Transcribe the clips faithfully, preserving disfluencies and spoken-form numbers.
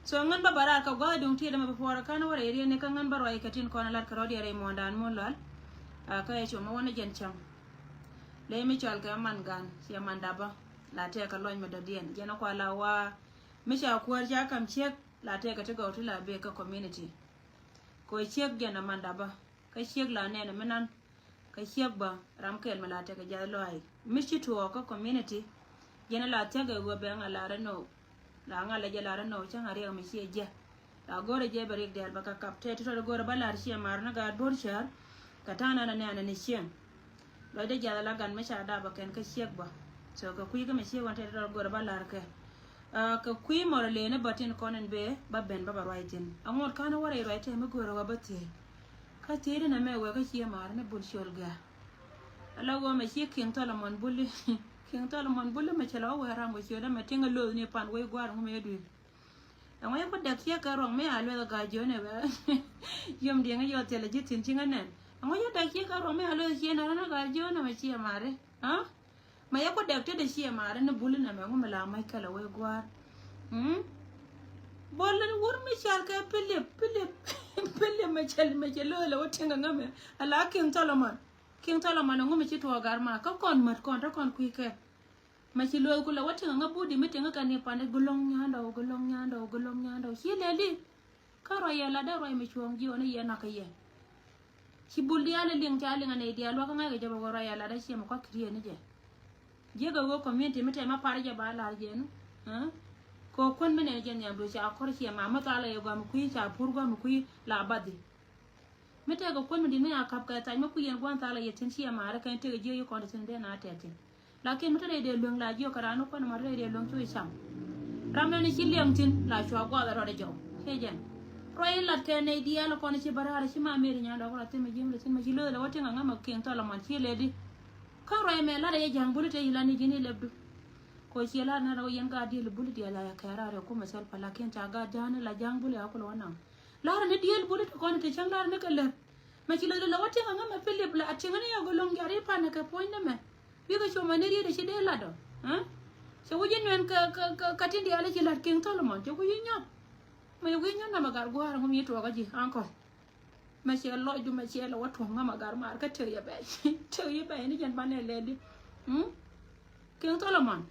So ŋän bä bä raar kɛ gua̱a̱th duŋ ti dämɛ bä puɔrä ka̱n wä rɛy riɛn ni kä ŋän bä ruac kɛ tin kɔn a lat kɛ rɔ̱diɛn rɛy muɔ̱ɔ̱ndan mun lual. A kä ɛ cuɔ̱mä wä ni jɛn cäŋ. Ley mi cɔal kɛ man gan ciɛ man dapä. La tɛɛk kɛ lɔny mi dɔ̱diɛn jɛn a kua la wa mi ca kuäär ca kam ciek la tɛɛk kɛ ti gɔw ti la bek kä community. Kɛ ciek jɛn a man dapä. Kä ciek la nɛn mi nan kä ciek bä ram kɛl mi la tekɛ jath lɔaac mi ci tuɔɔk kä community. Jɛn la thiäk ɛ ɣöö bɛ ŋa lar ɛnɔ la ŋa lɛ jɛ lar ɛnɔ cä ŋa riɛk mi ciɛ jɛ. La go̱rɛ jɛ bɛ riɛk diaal bä kä kap tɛt ti tɔt go̱rɛ bä lar ciɛ mar ni gaat bo̱r cär. Kɛ ta̱a̱ nan anɛ anɛ ni cieŋ. Lɔcdɛ jiath ala gan mi ca dap a kɛn kä ciek bä. So kɛ kui̱ kä mi ciek wan tɛt ti tɔt go̱rɛ bä lar kɛ. Kɛ kui̱ mɔr a leni bä tin kɔn in bee bä ben bä bä ruac thin aŋot ka̱n wä rɛy ruac tɛm mi go̱o̱rä wä bä thiec. Kä thiec in amɛ wee kä cie ma̱a̱r ni bul ciöl gɛ̈. Ala wä mɛ cie King Solomon buli. King Solomon buli mɛ cɛ lɛ wä wee ram kɛ ciöl amɛ tiŋ a lo̱th ni pan wei gua̱a̱r ŋu mɛ dui̱l. Ɛŋɔ yɛ ku dɛk ciek kɛ ruɔ̱ŋ mi a lueth a ga̱a̱c jiön ɛ wee. Yom diɛŋ yɔ thiɛl a ji̱ thi̱n ciŋ a nɛn ɛŋɔ yɛ dɛk ciek kɛ ruɔ̱ŋ mi a lueth ciek nɛ rän a ga̱a̱c jiön amɛ cie ma̱a̱ri. Ma yɛ ku dɛk tetdɛ ciɛ maari ni buli nɛmɛ ŋu mi la mac kɛlɛ wee gua̱a̱r. Bol ni wur mi cal kɛ Pilip, Pilip, Pilip mɛ cɛ, mɛ cɛ lo̱o̱ lɛ wä tiŋ ŋä mɛ. Ala King Solomon. King Solomon ŋu mi ci tuɔɔk gar ma kä kɔn mät kɔn te kɔn kui̱ kɛ. Mɛ ci lo̱o̱ ku lɛ wä tiŋ ŋä budi mi tiŋ kɛ ni pani gulɔŋ nyandɔ, gulɔŋ nyandɔ, gulɔŋ nyandɔ. Ci lɛ li. Kä ruac yɛ latdä ruac mi cuɔ̱ɔ̱ŋ ji̱ ɣän i̱ yɛ nakä yɛ. Ci bul diaal i̱ liŋ ca liŋ anɛy diaal luakä ŋa̱ckɛ jɛ bɛ wä ruac yɛ latdä ciɛ mi kɔak ki̱riet ni jɛ. Jiäkɛ ɣöö community mi tɛmɛ par jɛ ba lar jɛ nu. Kɛ ɣöö kuän mi nɛn jɛ nhiam duc ca kɔr ciɛ ma mi thalɛ yɛ gua̱a̱m kui̱ ca pur gua̱a̱m kui̱ la bathi. Mi tɛkɛ kuän mi di̱t mi a kap kɛ thac mi kui̱ yɛn gua̱a̱m thalɛ yɛ thi̱n ciɛ maarä kɛn tëk jiäk yi kɔn ti thi̱n dee na tɛth thi̱n. Lakin mi te rɛy dee lueŋ la jiök kɛ raan ni kuan ma te rɛy dee lueŋ cu i̱ cam. Ram nɛn i̱ ci liɛŋ thi̱n la cua guath ɛ rɔɔdɛ jɔw. Cɛ jɛn ruac i̱ lat kɛ nɛy diaal kɔn i̱ ci bä raar i̱ ci ma meri nyan dɔk rɔ thi̱n mi ji̱ mi lɛ thi̱n mi ci lo̱th lɛ wä tiŋ aŋa ma kiɛŋ thɔlɔmɔn ci lɛ di. Kä ruac mɛ lat ɛ yɛ ja̱ŋ buli te i̱ lat ni ji̱n i̱ lɛpdu. Kɔ ci lat ni rɛw yɛn gaat diɛl buli diaal a yɛ kɛɛr a rɛw kumɛ thɛl pa lakin ca gaat ja̱a̱n i̱ la ja̱ŋ buli a kulɛ wä naŋ. Lar ni diɛl buli te kɔn i̱ te cäŋ lar ni kɛ lɛr. Mɛ ci lɛ lɛ wä tiŋ aŋä mɛ Pilip la a tiŋä ni yɛ gɔlɔŋ jari panɛ kɛ puɔ̱ny ni mɛ. Bikɛ cuɔmɛ ni riet a ci dee lat ɔ. Cɛ wi̱c i̱ nuɛn kɛ, kɛ, kɛ, kɛ tin diaal i̱ ci lat Kiŋ Thɔlɔmɔn cɛ wi̱c i̱ nyɔk. Mɛ yɛ wi̱c nyɔk namɛ gar gua̱a̱r ŋum yi tuɔɔkä ji̱ ankɔl. Mɛ ciɛ lɔcdu mɛ ciɛ lɛ wä tuɔ̱ŋ ŋamɛ gar maar kä tëk yɛ bɛy. Tëk yɛ bɛy ni jɛn banɛ lɛli. Kiŋ Thɔlɔmɔn.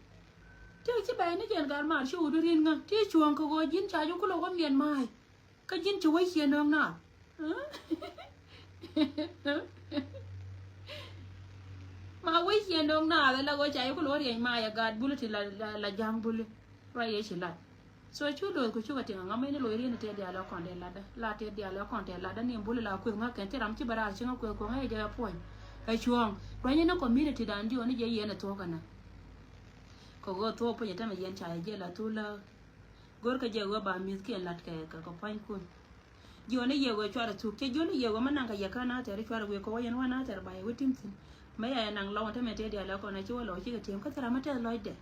Tëk ci bɛy ni jɛn gar maar ci wut rin ŋä ti cuɔ̱ŋ kɛ ɣöö ji̱n ca ji̱ kulɛ wä miɛn ma̱a̱y. Kä ji̱n ci wec ciɛ nööŋ naath. Ma wec ciɛ nööŋ naath ɛ la ɣöö ca yɛ ku lo̱r yɛny ma yɛ gaat buli ti la, la, la ja̱a̱ŋ buli. Ruac yɛ ci lat. So cu lo̱th ku cukɛ tiŋ aŋa mɛn ni loc rieni tëë diaal ɛ kɔn tëë latdä. La tëë diaal ɛ kɔn tëë latdä ni buli la kueth ŋa̱k kɛn ti ram ci bɛ raar ci ŋa̱k kueth kuɔ̱ŋ ɛ jɛ ɛ puɔ̱ny. Ɛ cuɔ̱ɔ̱ŋ. Ruac ni ni community dan diɔ̱ɔ̱n ni jɛ yɛn ɛ thuɔ̱k ɛnä. Kɛ ɣöö thuɔ̱k puɔ̱ny ɛ tämɛ yɛn ca yɛ jiɛl a thul lä. Go̱rkɛ jɛ ɣöö ba mi̱thkiɛn la̱t kɛ, kɛ, kɛ pua̱nykun. Jiɔni yɛ ɣöö cuarɛ thuk cɛ jiɔni yɛ ɣöö mi naŋ kɛ yɛ kä nathɛr cuarɛ wëë kɛ wä yɛn wä nathɛr ba yɛ wä tim thi̱n. Mi ya yɛ naŋ lɔw te mɛ tëë diaal ɛ kɔn ɛ ci wä lɔw cikɛ tiɛm kä thɛr amä tɛth lɔcdɛ.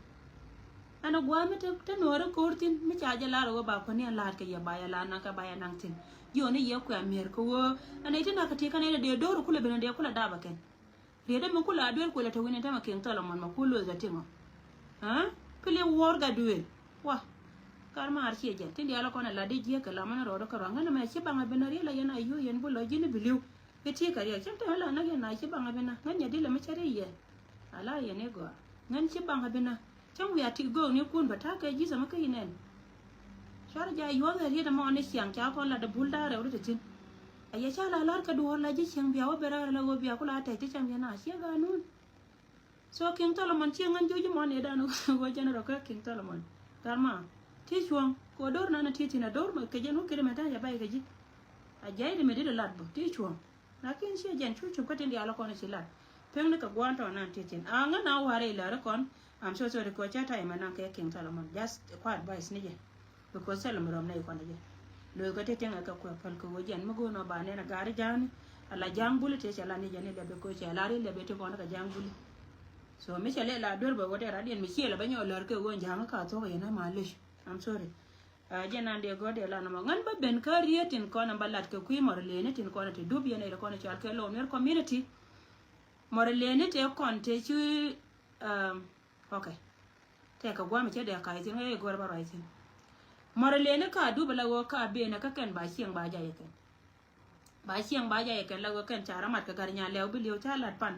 Ɛn ɛ gua̱a̱ mi te, te nuɔɔri ko̱r thi̱n mi ca jɛ lar ɣöö ba kuäni ɛn la̱a̱t kɛ yɛ ba yɛ la̱a̱t naŋ kɛ ba yɛ naŋ thi̱n. Jiɔni yɛ kuɛ amiɛr kɛ ɣöö ɛn ɛ ti nak kɛ ti kɛn ɛ dee do̱r kulɛ ben ɛ dee kulɛ dap ɛ kɛn. Riet ɛmɛ kula duel kuɛlɛ te wi̱ni tämɛ kiɛŋ Thɔlɔmɔn mɛ ku lueth ɛ tiŋɔ. Aa? Pili wuɔr ga duel. Wa. Kar maar ciɛ jɛn tin diaal kɔn ɛ la di jiɛ kɛ la mɛn rɔɔdɔ kɛ rɔɔ ŋän mɛ ci baŋ ɛ binä riel ɛ yɛn a yuu yɛn bulɔ ji̱n bi li̱w. I̱ ti kɛ riɛk cäŋ te ɣän la näk yɛn a ci baŋ ɛ binä ŋän nyɛ dilɛ mi cɛ ri yɛ. A la yɛn i̱ gɔaa ŋän ci baŋ ɛ binä. Cäŋ wiaa ti gööknikun bä ta̱a̱ kɛ ji̱th ɛmɛ kä yinɛn. Cuarɛ jaa yuɔth ɛ riet ɛmɔ ni ciaŋ ca kɔn lat ɛ bul da̱a̱ rɛw ri ti thi̱n. Ɛ yɛ ca la la̱r kɛ duɔ̱ɔ̱r la ji̱ ciaŋ bia wä ben raar ɛ la ɣöö bia ku la tɛc ti cam yɛn a ciɛ ga̱a̱ nun. So Kiŋ Thɔlɔmɔn ciɛ ŋän jo̱c mɔn yɛ dan ɣöö jɛn rɔ kä Kiŋ Thɔlɔmɔn. Gat ma ti cuɔ̱ŋ kɛ ɣöö do̱r nan ɛ ti thi̱n ɛ do̱r kɛ jɛn wä kiri mɛ ta̱a̱ yɛ bay kɛ ji̱. A jiay di mɛ dit ɛ lat bä ti cuɔ̱ŋ. Lakin ciɛ jɛn cu cup kä tin diaal kɔn ci lat. Pek ni kɛ gua̱a̱n tɔ̱ nan ti thi̱n. A ŋä na wa̱rɛ ilɛri kɔn. I'm so sorry kɛ cä ta̱y mɛ naŋ kɛ Kiŋ Thɔlɔmɔn. Just kua advice ni jɛ. Because thilɛ mi rɔm nɛy kɔn jɛ. Lo̱th kɛ ti tiŋ kɛ kuɛ päl kɛ ɣöö jɛn mi go̱o̱n ɔ ba nɛn a ga̱ri ja̱a̱ni. A la ja̱a̱ŋ buli ti cɛ la ni jɛn ilɛ bi ko̱ cɛ la ri ilɛ bi ti kɔn kɛ ja̱a̱ŋ buli. So mi cɛ lɛ la duer bɛ wä dee radiɛn mi ciɛ lɛ bä nyɔk lär kɛ ɣöö ja̱a̱ŋ ka thuɔ̱k yɛn a ma lec. I'm sorry. Jɛ nan dee gɔ̱r dee lan ɛmɔ ŋän bä ben kä riet tin kɔn ɛn bä lat kɛ kui̱ mɔr leni tin kɔn ɛ ti dup yɛn ɛ lɛ kɔn ɛ cɔal kɛ Lou Nuer community. Mɔr leni tëë kɔn tëë ci. Ok. Tëë kɛ guam cɛ dee ka̱c thin ŋäc ɛ gɔ̱r bä ruac thin. Mɔrɔ leni ka dup ala ɣöö ka ben kä kɛn ba cieŋ ba jay kɛn. Ba cieŋ ba jay kɛn la ɣöö kɛn ca rɔ mat kɛ Garinya Lɛw bi liw ca lat pan.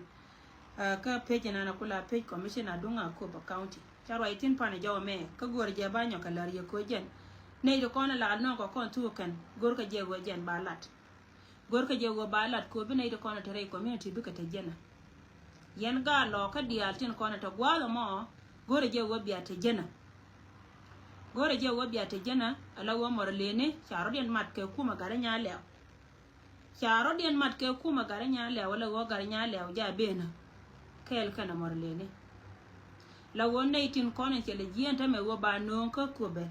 Kä page nan a kula page commissioner duŋ a Akobo County. Ca ruac thin pan jɔw mɛ kä go̱o̱r jɛ ba nyɔk kɛ lär yɛ ko̱ jɛn. Nɛy ti kɔn la nɔŋ kɔ kɔn thuk kɛn go̱o̱r kɛ jɛ ɣöö jɛn ba lat. Go̱o̱r kɛ jɛ ɣöö ba lat ko̱ bi nɛy ti kɔn te rɛy community bikɛ te jɛn a. Yɛn gaat lɔɔkä diaal tin kɔn te gua̱a̱th ɛmɔ go̱o̱rɛ jɛ ɣöö bia te jɛn a. Go̱o̱rɛ jɛ ɣöö bia te jɛn a ala ɣöö mɔrɔ leni ca rɔ̱diɛn mat kɛ kumɛ Garinya Lɛw. Ca rɔ̱diɛn mat kɛ kumɛ Garinya Lɛw ala ɣöö Garinya Lɛw ja ben a. Kɛɛl kɛn a mɔrɔ leni. La ɣöö nɛy tin kɔn in cɛ lɛ jiɛn tämɛ ɣöö ba nööŋ kä Akobo.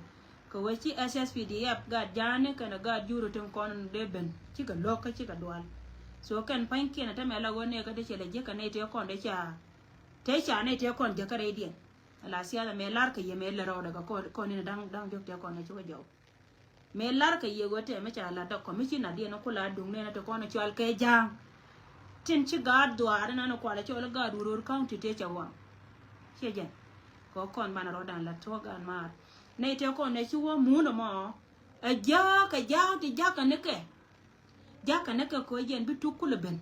Kɛ ɣöö ci S S P D F gaat ja̱a̱ni kɛnɛ gaat juri tin kɔn in dee ben cikɛ lo̱k kä cikɛ dual. So kɛn pa̱nykiɛn a tämɛ la ɣöö nɛy kä ti cɛ lɛ jiäk kɛ nɛy tëë kɔn dee ca. Tëë ca nɛy tëë kɔn jäkä rɛydiɛn. Ala siasa mɛ lar kɛ yɛ mɛ lɛ rɔɔdɛ kɛ kɔn, kɔn in da̱ŋ, da̱ŋ diɔ̱k tëë kɔn in cikɛ jɔw. Mëë lar kɛ yɛ ɣöö tɛmɛ ca lat dɔk commissioner diɛn ku la duŋ nɛn a ti kɔn cɔal kɛ ja̱a̱ŋ. Tin ci gaat dhuaar inan kualɛ cɔl gaat Uror County tëë cɛ ɣɔam. Ciɛ jɛn kɛ kɔn banɛ rɔɔdan la tuɔk gaat maar. Nɛy tëë kɔn nɛ ci wä muun ɛmɔ. Ɛ ja̱a̱ŋ kɛ ja̱a̱ŋ ti ja̱a̱ŋ kɛ nikɛ. Ja̱a̱ŋ kɛ nikɛ kɛ ɣöö jɛn bi tuk kulɛ ben.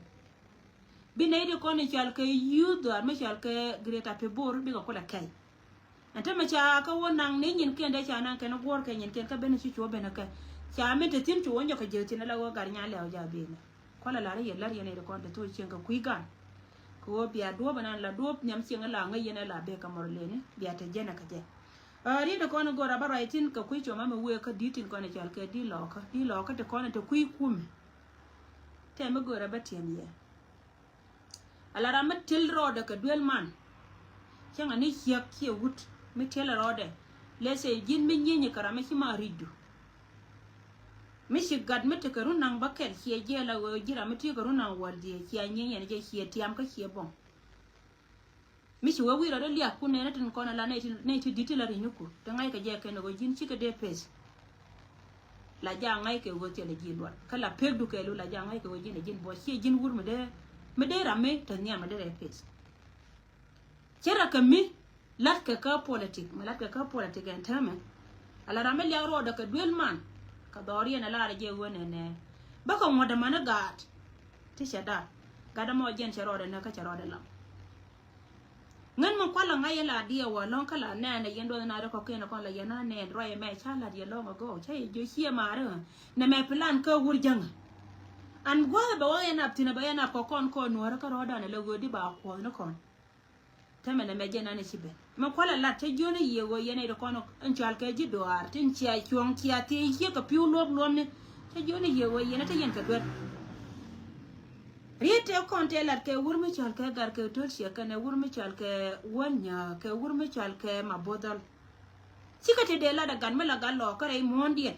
Bi nɛy ti kɔn i̱ cɔal kɛ youth dhuaar mi cɔal kɛ Greater Pibor bikɛ kulɛ kɛy. Ɛn tämɛ ca kä wä naŋ ni nyinkiɛn dee ca naŋ kɛn guɔ̱ɔ̱r kɛ nyinkiɛn kä ben ci cuɔ ben kɛ. Ca min te thi̱n cu wä nyɔk kɛ jek thi̱n ala wä Garinya Lɛw ja ben. Kualɛ lar i̱ yɛ lär yɛn nɛy ti kɔn te thol cieŋ kɛ kui̱ gan. Kɛ ɣöö bia duɔ̱ɔ̱p ɛnan la duɔ̱ɔ̱p nhiam cieŋ ala ŋäc yɛn ala bek kɛ mɔr leni bia te jɛn kɛ jɛ. Riet ti kɔn i̱ go̱o̱r a bä ruac thi̱n kɛ kui̱ cuɔma mi wëë kä di̱t tin kɔn i̱ cɔal kɛ di̱t lɔɔkä di̱t lɔɔkä ti kɔn i̱ te kui̱ kumɛ. Tɛm mi göörä bä tiɛm yɛ. Ala ram mi til rɔɔdɛ kɛ duel man. Cäŋɛ ni ciɛk ciɛ wut mi tiɛlɛ rɔɔdɛ. Lɛ sɛ ji̱n mi nyienyi kɛ ram mi ci ma ri̱cdu. Mi ci gat mi tekɛ run naŋ bä kɛl ciɛ jiɛl a ɣöö ji̱ ram mi ti kɛ run naŋ wäl dhiee ciɛ nyieny yɛn jɛ ciɛ tiam kä ciɛ bɔŋ. Mi ci wee wi̱i̱ rɔ dee liak kun nɛn tin kɔn ala nɛy ti, nɛy ti di̱t ti la ri̱ny ni kur ti ŋa̱ckɛ jɛ kɛn ɣöö ji̱n cikɛ dee peth. La ja ŋa̱ckɛ ɣöö thilɛ ji̱ luɔt kä la pekdu kɛɛliw la ja ŋa̱ckɛ ɣöö ji̱n ɛ ji̱n buɔc ciɛ ji̱n wur mi dee, mi dee ram mi te nhiam mi dee rɛ peth. Cɛ rɛ kɛ mi latkɛ kä politik mi latkɛ kä politik ɛn täämɛ. Ala ram mi liak ruɔɔdɛ kɛ duel man kɛ dhɔriɛn ɛ lar ɛ jɛ ɣöö nɛnɛ bä kɛ ŋuɔ̱t ɛmɛni gaat. Ti cɛ dar gat ɛmɔ jɛn cɛ rɔɔdɛ nä kä cɛ rɔɔdɛ lam. Ŋän mi kualɛ ŋa̱c yɛ la diɛ wä lɔ̱ŋ kä la nɛɛn ɛ yɛn duɔth na ri kɔ̱kiɛn ɛ kɔn la yɛn na nɛɛn ruac ɛmɛ ca la̱t yɛ lɔ̱ŋ ɛ gɔw ca yɛ jiö ciɛ maarä. Nɛ mɛ plan kä wur jäŋä. An gua̱a̱th ɛ bɛ wä yɛn ap thi̱n ɛ bɛ yɛn ap kɔ kɔn kɔn nuɔ̱ɔ̱rä kä rɔ̱ɔ̱dan ɛ lɛ ɣöö di ba kuɔth ni kɔn. Tɛmɛ nɛ mɛ jɛ nan ɛ ci ben mɛ kualɛ lat cä jiön ɛ yiëë ɣöö yɛn ɛ ri kɔn ɛn cual kɛ ji̱ doaar tin cia cuɔ̱ŋ cia thiec ciek kɛ pi̱w luɔp luɔpni. Cä jiön ɛ yiëë ɣöö yɛn ɛ te yɛn kɛ duer. Riet tëë kɔn tëë lat kɛ wur mi cɔal kɛ gar kɛ töl ciɛ kɛnɛ wur mi cɔal kɛ wän nyääk kɛ wur mi cɔal kɛ ma bothɔl. Cikɛ te dee lat ɛ gat mi la gat lɔɔk kä rɛy muɔ̱ɔ̱ndiɛn.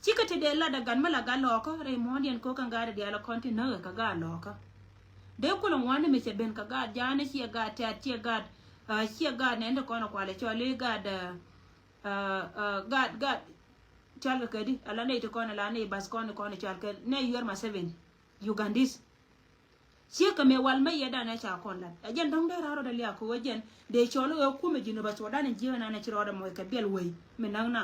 Cikɛ te dee lat ɛ gat mi la gat lɔɔk kä rɛy muɔ̱ɔ̱ndiɛn ko̱ kɛn gaat ɛ diaal ɛ kɔn ti näk ɛ kɛ gaat lɔɔk kä. Dee kulɛ ŋuani mi cɛ ben kɛ gaat jaani ciɛ gaat tɛ̈t ciɛ gaat, ah, ciɛ gaat nɛn ti kɔn ɛ kualɛ cɔl i̱ gaat, ah, ah, ah, gaat, gaat. Cɔal kɛ kädi ala nɛy ti kɔn ala nɛy bath kɔn kɔn cɔal kɛ nɛy yuɛr ma seven Ugandese. Ciek kɛ mëë wal mä yɛ danɛ ca kɔn lat ɛ jɛn dɔ̱ŋ dee raar rɔɔdɛ liak kɛ ɣöö jɛn dee cɔl ɣöö kumɛ ji̱n ɛ ba cuɔt danɛ jiek nanɛ ci rɔɔdɛ mɔc kɛ biɛl wei mi näk na.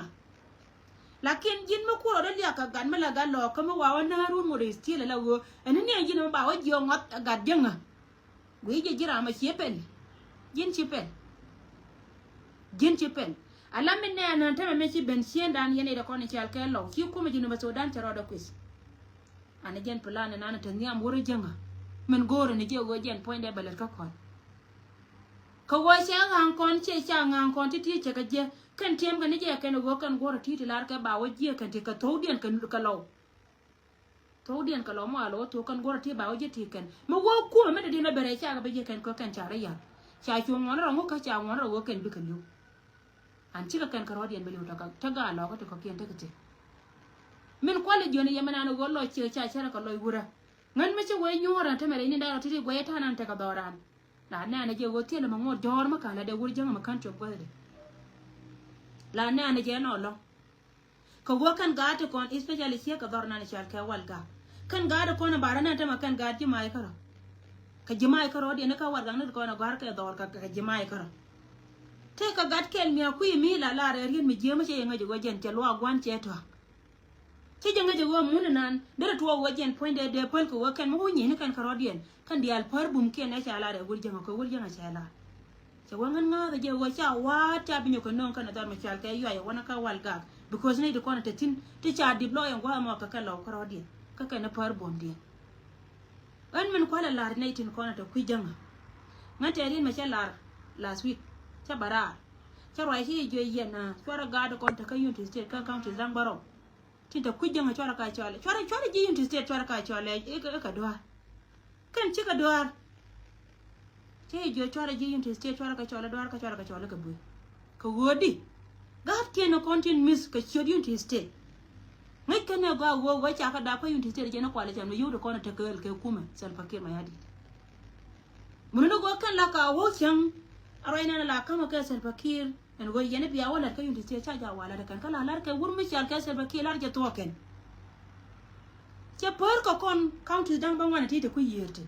Lakin ji̱n mi ku rɔɔdɛ liak kɛ gat mi la gat lɔɔk kä mi wa wä näär wun ŋot rɛy stiel ala ɣöö ɛn ni niɛn ji̱n mi ba wä jiɔk ŋɔth ɛ gat jiäŋä. Guiy jɛ ji̱ ram a cie pɛl. Ji̱n ci pɛl. Ji̱n ci pɛl. Ala mi nɛɛn ɛn tämɛ mi ci ben ciëndan yɛn i̱ dɛ kɔn i̱ cial kɛ lɔw ci kumɛ ji̱ ni bä thodan cɛ rɔɔdɛ kui̱th. Ani jɛn plan ɛn an te nhiam wur i̱ jäŋä. Min go̱o̱r ni jɛ ɣöö jɛn puɔ̱nydɛ bɛ lät kä kɔn. Kä ɣöö cɛ ŋa̱a̱ŋ kɔn cɛ ca ŋa̱a̱ŋ kɔn ti ti cɛ kɛ jiɛ kɛn tiɛm kɛ ni jɛ kɛn ɣöö kɛn guɔ̱r ti ti lar kɛ ba wä jiɛ kɛn ti kɛ thowdiɛn kɛ lɔw. Thok diɛn kɛ lɔ mɔ a lɔ wä thok kɛn guɔrɔ ti ba wä ji̱ ti kɛn. Mi wä kumɛ mi dee diɛn mɛ bɛrɛ ca kɛ bi ji̱ kɛn kɛ kɛn ca rɛ yar. Ca cu ŋuɔn rɔ ŋu kä ca ŋuɔn rɔ wä kɛn bikɛ li̱w. An cikɛ kɛn kɛ rɔɔdiɛn bi li̱w tɛ gaa lɔkä ti kɔkiɛn tekɛ ti. Min kualɛ jiɔni yɛ mi nan wä lɔ ciɛ ca cɛrɛ kɛ lɔc wurä. Ŋän mi ci wee nyuɔ̱ɔ̱r an te mɛ rɛy ni da̱rɔ ti ti guɛy ta̱a̱n an tekɛ dhɔran. La nɛɛnɛ jɛ wä thiɛlɛ mɛ ŋuɔt jɔɔr mi ka̱n la dee wur jäŋä mɛ ka̱n cop guäthdɛ. La nɛɛnɛ jɛ nɔ lɔ. Kɛ wä kɛn gaat ti kɔn especially ciek kɛ dhɔr nan i̱ cɔal kɛ wal gak. Kɛn gaat ti kɔn i̱ barä nɛn tämɛ kɛn gaat ji̱ mac kärɔ. Kɛ ji̱ mac kärɔ diɛn i̱ kä wal gak ni ti kɔn i̱ gɔ̱a̱r kɛ dhɔr kɛ ji̱ mac kärɔ. Tëë kɛ gat kɛl mi a kui̱ mi la lar ɛ riet mi jiääm cɛ yɛ ŋäc ɛ ɣöö jɛn cɛ luaak gua̱n cɛ tua̱k. Cä jɛ ŋäc ɛ ɣöö mun inan derɛ tuɔɔk ɣöö jɛn puɔ̱nydɛ dee päl kɛ ɣöö kɛn mi wä nyieni kɛn kärɔ̱diɛn kɛn diaal pär bumkiɛn ɛ ca lar ɛ wur jäŋä kɛ wur jäŋä cɛ lar. Cɛ wä ŋän ŋa̱a̱th ɛ jɛ ɣöö ca wa̱a̱t ca bi nyɔk kɛ nööŋ kɛn ɛ dhɔr mi cual kɛ yuayɛ wänä kä wal gak. Because nɛy ti kɔn ɛ te thi̱n ti ca dip lɔɔk ɛn gua̱a̱th ɛmɔ kɛ kɛn lɔw kärɔ̱diɛn kä kɛn ɛ pär bumdiɛn. Ɣän min kualɛ lar nɛy tin kɔn ɛ te kui̱ jäŋä. Ŋän tɛ riet mɛ cä lar last week cä bä raar. Cä ruac ci jiö yɛn a cuarɛ gaat kɔn te kä Unity State kä counties da̱ŋ bärɔw. Tin te kui̱ jäŋä cuarɛ ka cɔalɛ cuarɛ cuarɛ ji̱ Unity State cuarɛ ka cɔalɛ ikä dua̱a̱r. Kɛn cikɛ dua̱a̱r. Ci jiö cuarɛ ji̱ Unity State cuarɛ ka cɔalɛ dua̱a̱r kä cuarɛ ka cɔalɛ kɛ bui̱. Kɛ ɣöödi gaatkiɛn kɔn tin mi̱th kɛ ciöt Unity State. Ŋäc kɛn ɛ gɔaa ɣöö ɣöö ca kɛ dap kä Unity State jɛn ɛ kualɛ cɛn mi yio̱w ti kɔn ɛ tekɛ ɣɛl kɛ kumɛ Salva Kiir Mayardit. Mun ni ɣöö kɛn la ka ɣöö cäŋ a ruac nɛn la ka̱mä kɛ Salva Kiir ɛn ɣöö yɛn i̱ bia wä la̱t kä Unity State ca jaak wa la̱t ɛ kɛn kä la la̱t kɛ wur mi cal kɛ Salva Kiir la̱t jɛ thuɔɔk kɛn. Cɛ pär kɛ kɔn counties da̱ŋ bä ŋuan ɛ ti te kui̱ yiëër ti.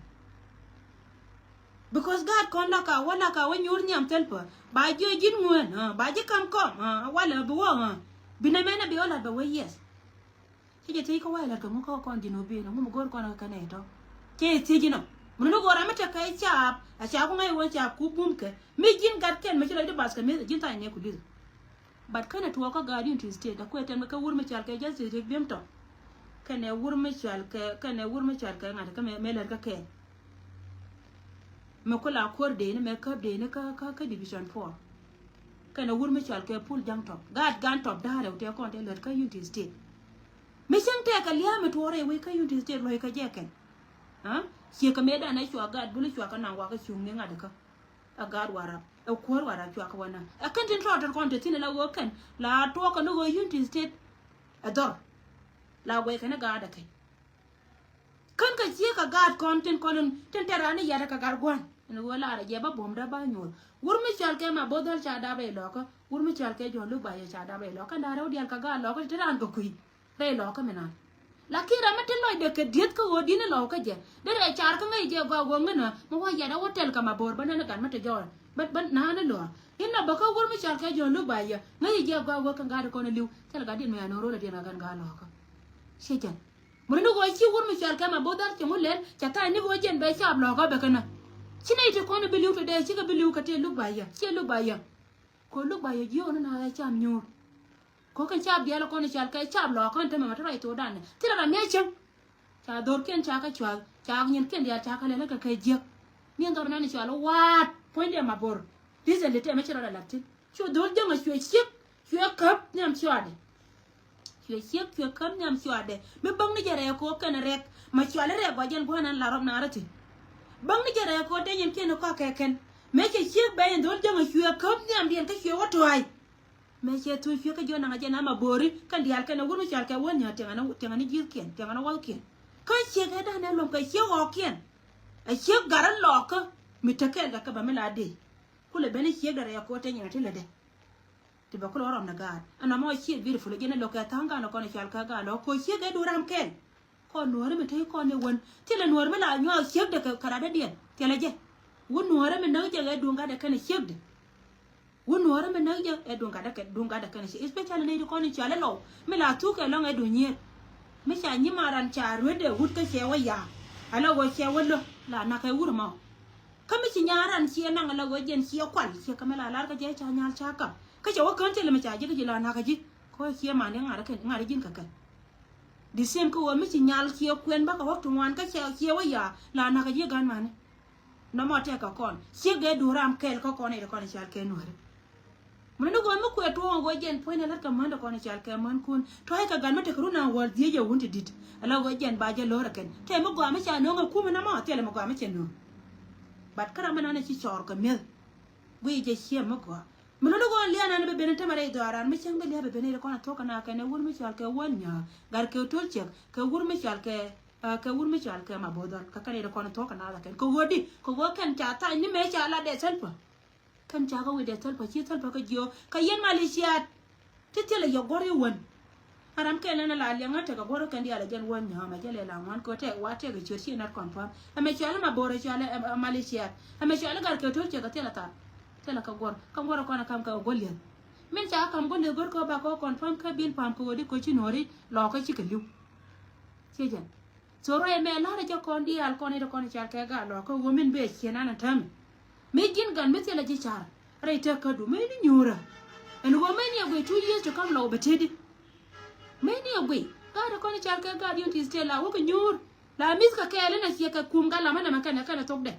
Because gaat kɔn la ka wä la ka wä nyuur nhiam thil pä ba jiö ji̱n ŋueen ba ji̱ kam kɔm walɛ bi wä bi nɛ mɛn ɛ bi wä la̱t bɛ wä yiɛth. Cä jɛ thiec kä wa̱i̱ la̱t kɛ ŋu kä kɔn ji̱n wä bi̱i̱n ŋu mi go̱o̱r kɔn kä kɛn ɛ tɔ. Cä jɛ thiec inɔ mun ni go̱o̱r amä tekɛ caap a caap ku ŋäc wä caap ku bum kɛ mi ji̱n gat kɛn mi ci lɔcdi bath kɛ mi̱eth ji̱n tha̱a̱ny nɛ ku li̱th. But kɛnɛ tuɔɔk kä gaat Unity State a kuɛ tɛm kɛ wur mi cal kɛ Justice Riek Biem Tɔk. Kɛnɛ wur mi cal kɛ kɛnɛ wur mi cal kɛ ŋa̱t kä mɛ lät kä kɛn. Mɛ ku la kuäär dee ni mɛ käp dee ni kä kä kä division four. Kɛnɛ wur mi cal kɛ Pul Jaŋ Tɔp gaat gan tɔp da̱a̱rɛ wutɛ kɔn tɛ lät kä Unity State. Mi cäŋ tɛɛkɛ lia̱a̱ mi tuɔɔrɛ wec kä Unity State luɔ̱c kä jɛ kɛn. Ciɛ kɛ mëë danɛ cua gaat buli cua kɛ naŋ wakä cuŋni ŋa̱t kä. Ɛ gaat Warap ɛ kuäär Warap cua kɛ wä naŋ ɛ kɛn tin tɔɔt tɔt kɔn te thi̱n ɛ la ɣöö kɛn la tuɔɔkɛ ni ɣöö Unity State. Ɛ dhɔr la guɛy kɛn ɛ gaat ɛ kɛn. Kän kɛ ciek kɛ gaat kɔn tin kɔn tin tɛr raan ni yat kɛ gat gua̱n. Ɛn ɣöö lar ɛ jɛ bä buɔ̱mdä ba nyuɔ̱th wur mi cɔal kɛ ma bo̱th dhɔl ca dap rɛy lɔkä wur mi cɔal kɛ Jɔ̱ɔ̱n Luk Ba yɛ ca dap rɛy lɔkä kɛn da̱a̱ rɛw diaal kɛ gaat lɔkä ti te raan kɛ kui̱ rɛy lɔkä mi naan. Lakin ram mi ti lɔcdɛ kɛ dieth kä ɣöö di̱n ilɔw kä jɛ derɛ car kä ŋäc jɛ gɔaa ɣöö ŋänä mi wä yat a wä tɛl kɛ ma bo̱o̱r bä nän i̱ gat mi ti jɔɔr bä naan ilɔa. Inɔ bä kä wur mi cɔal kɛ Jɔ̱ɔ̱n Luk Ba yɛ ŋäc jɛ gɔaa ɣöö kɛn gaat kɔn iliw thil gat diɛn mi yan ɣöö ro̱l a diɛn kɛ kɛn gaat lɔkä. Ciɛ jɛn. Mun ni ɣöö ci wur mi cɔal kɛ ma bo̱th dhar cɛ ŋu lɛl cɛ tha̱a̱ny ni ɣöö jɛn bɛ caap lɔɔkä bɛ kɛnä. Ci nɛy ti kɔn bi li̱w tɔ dee cikɛ bi li̱w kɛ tëë Luk Ba yɛ ciɛ Luk Ba yɛ. Kɛ Luk Ba yɛ jiök ni na ɣɛ cam nyuur. Kɛ kɛn caap diaal kɔn cɔal kɛ caap lɔɔkä ni te mɛmɛ te ruac thokdan ni thilɛ ram mi a cäŋ. Ca dhorkiɛn ca kɛ cuath ca nyinkiɛn diaal ca kɛ lɛl kɛ kɛ jiäk. Ni dhɔr nani cɔal waat puɔ̱nydɛ ma bo̱r. Recently tɛmɛ ci rɔɔdɛ la̱t thi̱n cu dho̱l jäŋ a cuɛ ciek cuɛ käp nhiam cuaadɛ. Cuɛ ciek cuɛ käp nhiam cuaadɛ mi bäŋni jɛ rɛɛk ko̱o̱p kɛn rɛk ma cuali rɛɛk gɔc jɛn gua̱a̱n ɛn la rɔm naarä thi̱n. Bäŋni jɛ rɛɛk ko̱o̱p te nyin kiɛn kɔakɛ kɛn mëë cɛ ciek bɛy in dho̱l jäŋ a cuɛ käp nhiamdiɛn kä cuɛ wä tua̱a̱c. Mëë cɛ thuc cuɛ kä jiɔ naŋ a jɛn ama bo̱o̱ri kɛn diaal kɛn a wur mi cual kɛ wä nhia̱a̱ tiɛŋ ani ji̱thkiɛn tiɛŋ ani wäthkiɛn. Kä ciek ɛ da̱a̱n ɛ luɔ̱m kɛ ciek ɣɔɔkiɛn. A ciek gat rɔ lɔɔkä mi tekɛɛl kɛ kɛ bä mi la dee. Kulɛ ben i̱ ciek dɛ rɛy a ko̱o̱t te nyin a ti lätdɛ. Ti bɛ kulɛ wä rɔm ni gaat ɛn ɔmɔ ciek beautiful jɛn ɛ lo̱k kɛ tha̱a̱ŋ gaan ɛ kɔn ɛ cual kɛ gaat lɔɔk ko̱o̱t ciek dee duun ram kɛɛl. Kɔn nuɔ̱ɔ̱ri mi te kɔn ni wän thilɛ nuɔ̱ɔ̱ri mi la nyuaak ciek dɛ kɛ rat dädiɛn thilɛ jɛ. Wun nuɔ̱ɔ̱ri mi näk jɛ ɛ duun gat ɛ kɛn ɛ ciek dɛ. Wun nuɔ̱ɔ̱ri mi näk jɛ ɛ duun gat ɛ kɛn duun gat ɛ kɛn ɛ ciek especially nɛy ti kɔn in cual ɛ lɔw mi la thuk ɛ lɔŋ ɛ duun nyier. Mi ca nyi ma ran ca ruet ɛ wut kä cɛ wä ya̱a̱. Ala wä cɛ wä lo̱ la nak ɛ wur ma ɔ. Kä mi ci nya̱a̱ ran ciɛ naŋ ala wä jɛn ciɛ kual ciɛ kä mi la lar kä jɛ ca nyal ca kap kä cɛ wä kään thilɛ mi ca ji̱ kä ji̱ la nak kä ji̱. Kä wä ciɛ man di ŋa̱r kä ŋa̱r ji̱n kä kɛn. Di same kä wä mi ci nyal ciɛ kuɛn bä kä wä ti ŋuan kä ciɛ ciɛ wä ya̱a̱ la nak kä ji̱ gan mani. Nɔmɔ tɛk kä kɔn ciek dee duun ram kɛɛl kä kɔn ɛ ti kɔn cal kɛ nuäri. Mun ni gɔn mi kuɛ tuɔɔŋ a gɔc jɛn puɔ̱ny ni lät kɛ män ti kɔn cal kɛ män kun tɔ̱ kɛ gat mi tekɛ run a wäl dhiec a wun ti di̱t. Ala gɔc jɛn ba jɛ lo̱r a kɛn tɛ mi gɔaa mi ca no̱o̱ŋ a kumɛ na mɔ thilɛ mi gɔaa mi cɛ no̱o̱ŋ. But kä ram mi nan a ci cɔɔr kɛ mi̱eth. Guiy jɛ ciɛ mi gɔaa. Mi luni gɔaa lian an bi ben in tämɛ rɛy dhɔaaran mi cäŋ bi lian bi ben in ri kɔn a thuɔ̱k kɛ na kɛn ɛ wur mi cɔal kɛ wän nyääk gat kɛ to̱l ciɛk kɛ wur mi cɔal kɛ kɛ wur mi cɔal kɛ ma bo̱o̱th dhɔl kɛ kɛn in ri kɔn a thuɔ̱k kɛ na kɛn kɛ wur di kɛ wur kɛn ca tha̱a̱ny ni mëë ca lat dɛ thäl pä. Kɛn ca kä wi̱cdɛ thäl pä ci thäl pä kä jiök kä yɛn maliciat. Ti thilɛ yɛ guɔ̱r i̱ wän. A ram kɛl ɛn a la liɛŋä tekɛ guɔ̱r i̱ kɛn diaal ɛ jɛn wän nyɔ̱ɔ̱m ɛ jɛ lɛ la ŋuan kɛ tɛk wa tɛk ɛ ciöt ci nat kɔn pua̱n ɛmɛ cɔal i̱ ma bo̱o̱r ɛ cɔal ɛ maliciat ɛmɛ cɔal i̱ gat kɛ to̱l cɛ kɛ thilɛ thal. Thilɛ kɛ guɔr, kä guɔr kɔn ɛ kam kɛ ɣöö guɔ liɛth. Min ca kam guɔ liɛth go̱r kɛ ɣöö ba kɛ ɣöö confirm kä bin pam kɛ ɣöö di koci nuɔ̱ɔ̱ri lɔɔkä cikɛ li̱w. Ciɛ jɛn. So ruac ɛmɛ la̱rä jɛ kɔn diaal kɔn i̱ ti kɔn i̱ cal kɛ gaat lɔɔkä ɣöö min bee ciɛ nan ɛ täämɛ. Mi ji̱n gan mi thilɛ ji̱ car rɛy tek kädu mi ni nyuurä. Ɛn ɣöö mi ni ɛ guic two years to come lɔɔk bɛ teti. Mi ni ɛ guic gaat ti kɔn i̱ cal kɛ gaat Unity State la wä kɛ nyuur. La mi̱th kɛ kɛɛl in a ciɛ kɛ kum gat lamä nɛmɛ kɛnɛ kɛnɛ thokdɛ.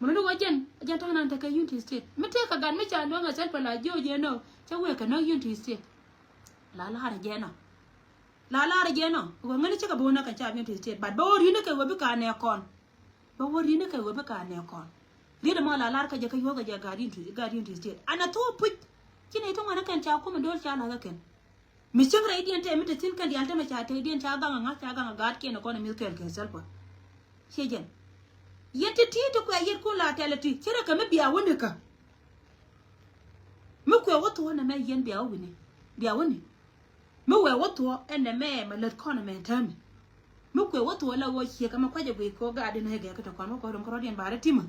Mun ni wä jɛn, jɛn ta̱a̱ nan tekɛ Unity State. Mi tëëkɛ gat mi ca nööŋ ɛ Salva la jiö jɛ nɔ, cä wëë kɛ näk Unity State. La la̱rä jɛ nɔ. La la̱rä jɛ nɔ. Wä ŋäni cikɛ bi wä näk kɛ ca Unity State. But bä wä ri̱n ni kɛ wä bi ka nɛ kɔn. Bä wä ri̱n ni kɛ wä bi ka nɛ kɔn. Ri̱n mɔ la la̱rä kɛ jɛ kɛ yuɔth kɛ jɛ gat Unity, gat Unity State. An a thok puc. Ci nɛ ti ŋuan ni kɛn ca kum in do̱l ca la̱th kɛ kɛn. Mi cäŋ rɛydiɛn tɛm mi te thi̱n kɛn diaal tɛmɛ ca tɛydiɛn ca gaŋ aŋa ca gaŋ a gaatkiɛn kɔn mi thɛl kɛ Salva. Ciɛ jɛn. Yɛn ti ti̱i̱ ti kuɛ yɛt kun la tɛl ti ci rɛ kɛ mi bia wä nikä. Mi kuɛ wä thuɔ̱ɔ̱n nɛ mɛ yɛn bia wä wi̱ni bia wä ni. Mi wɛ wä thuɔ̱ɔ̱ ɛn nɛ mɛ mɛ lät kɔn mɛ täämi. Mi kuɛ wä thuɔ̱ɔ̱ la ɣöö ciek ɛmɛ kuacɛ guic kɛ ɣöö gaat in ɛ gɛɛk kɛ tɔ kɔn wä kɔn rom kɛ rɔ̱diɛn ba rɛ ti̱mä.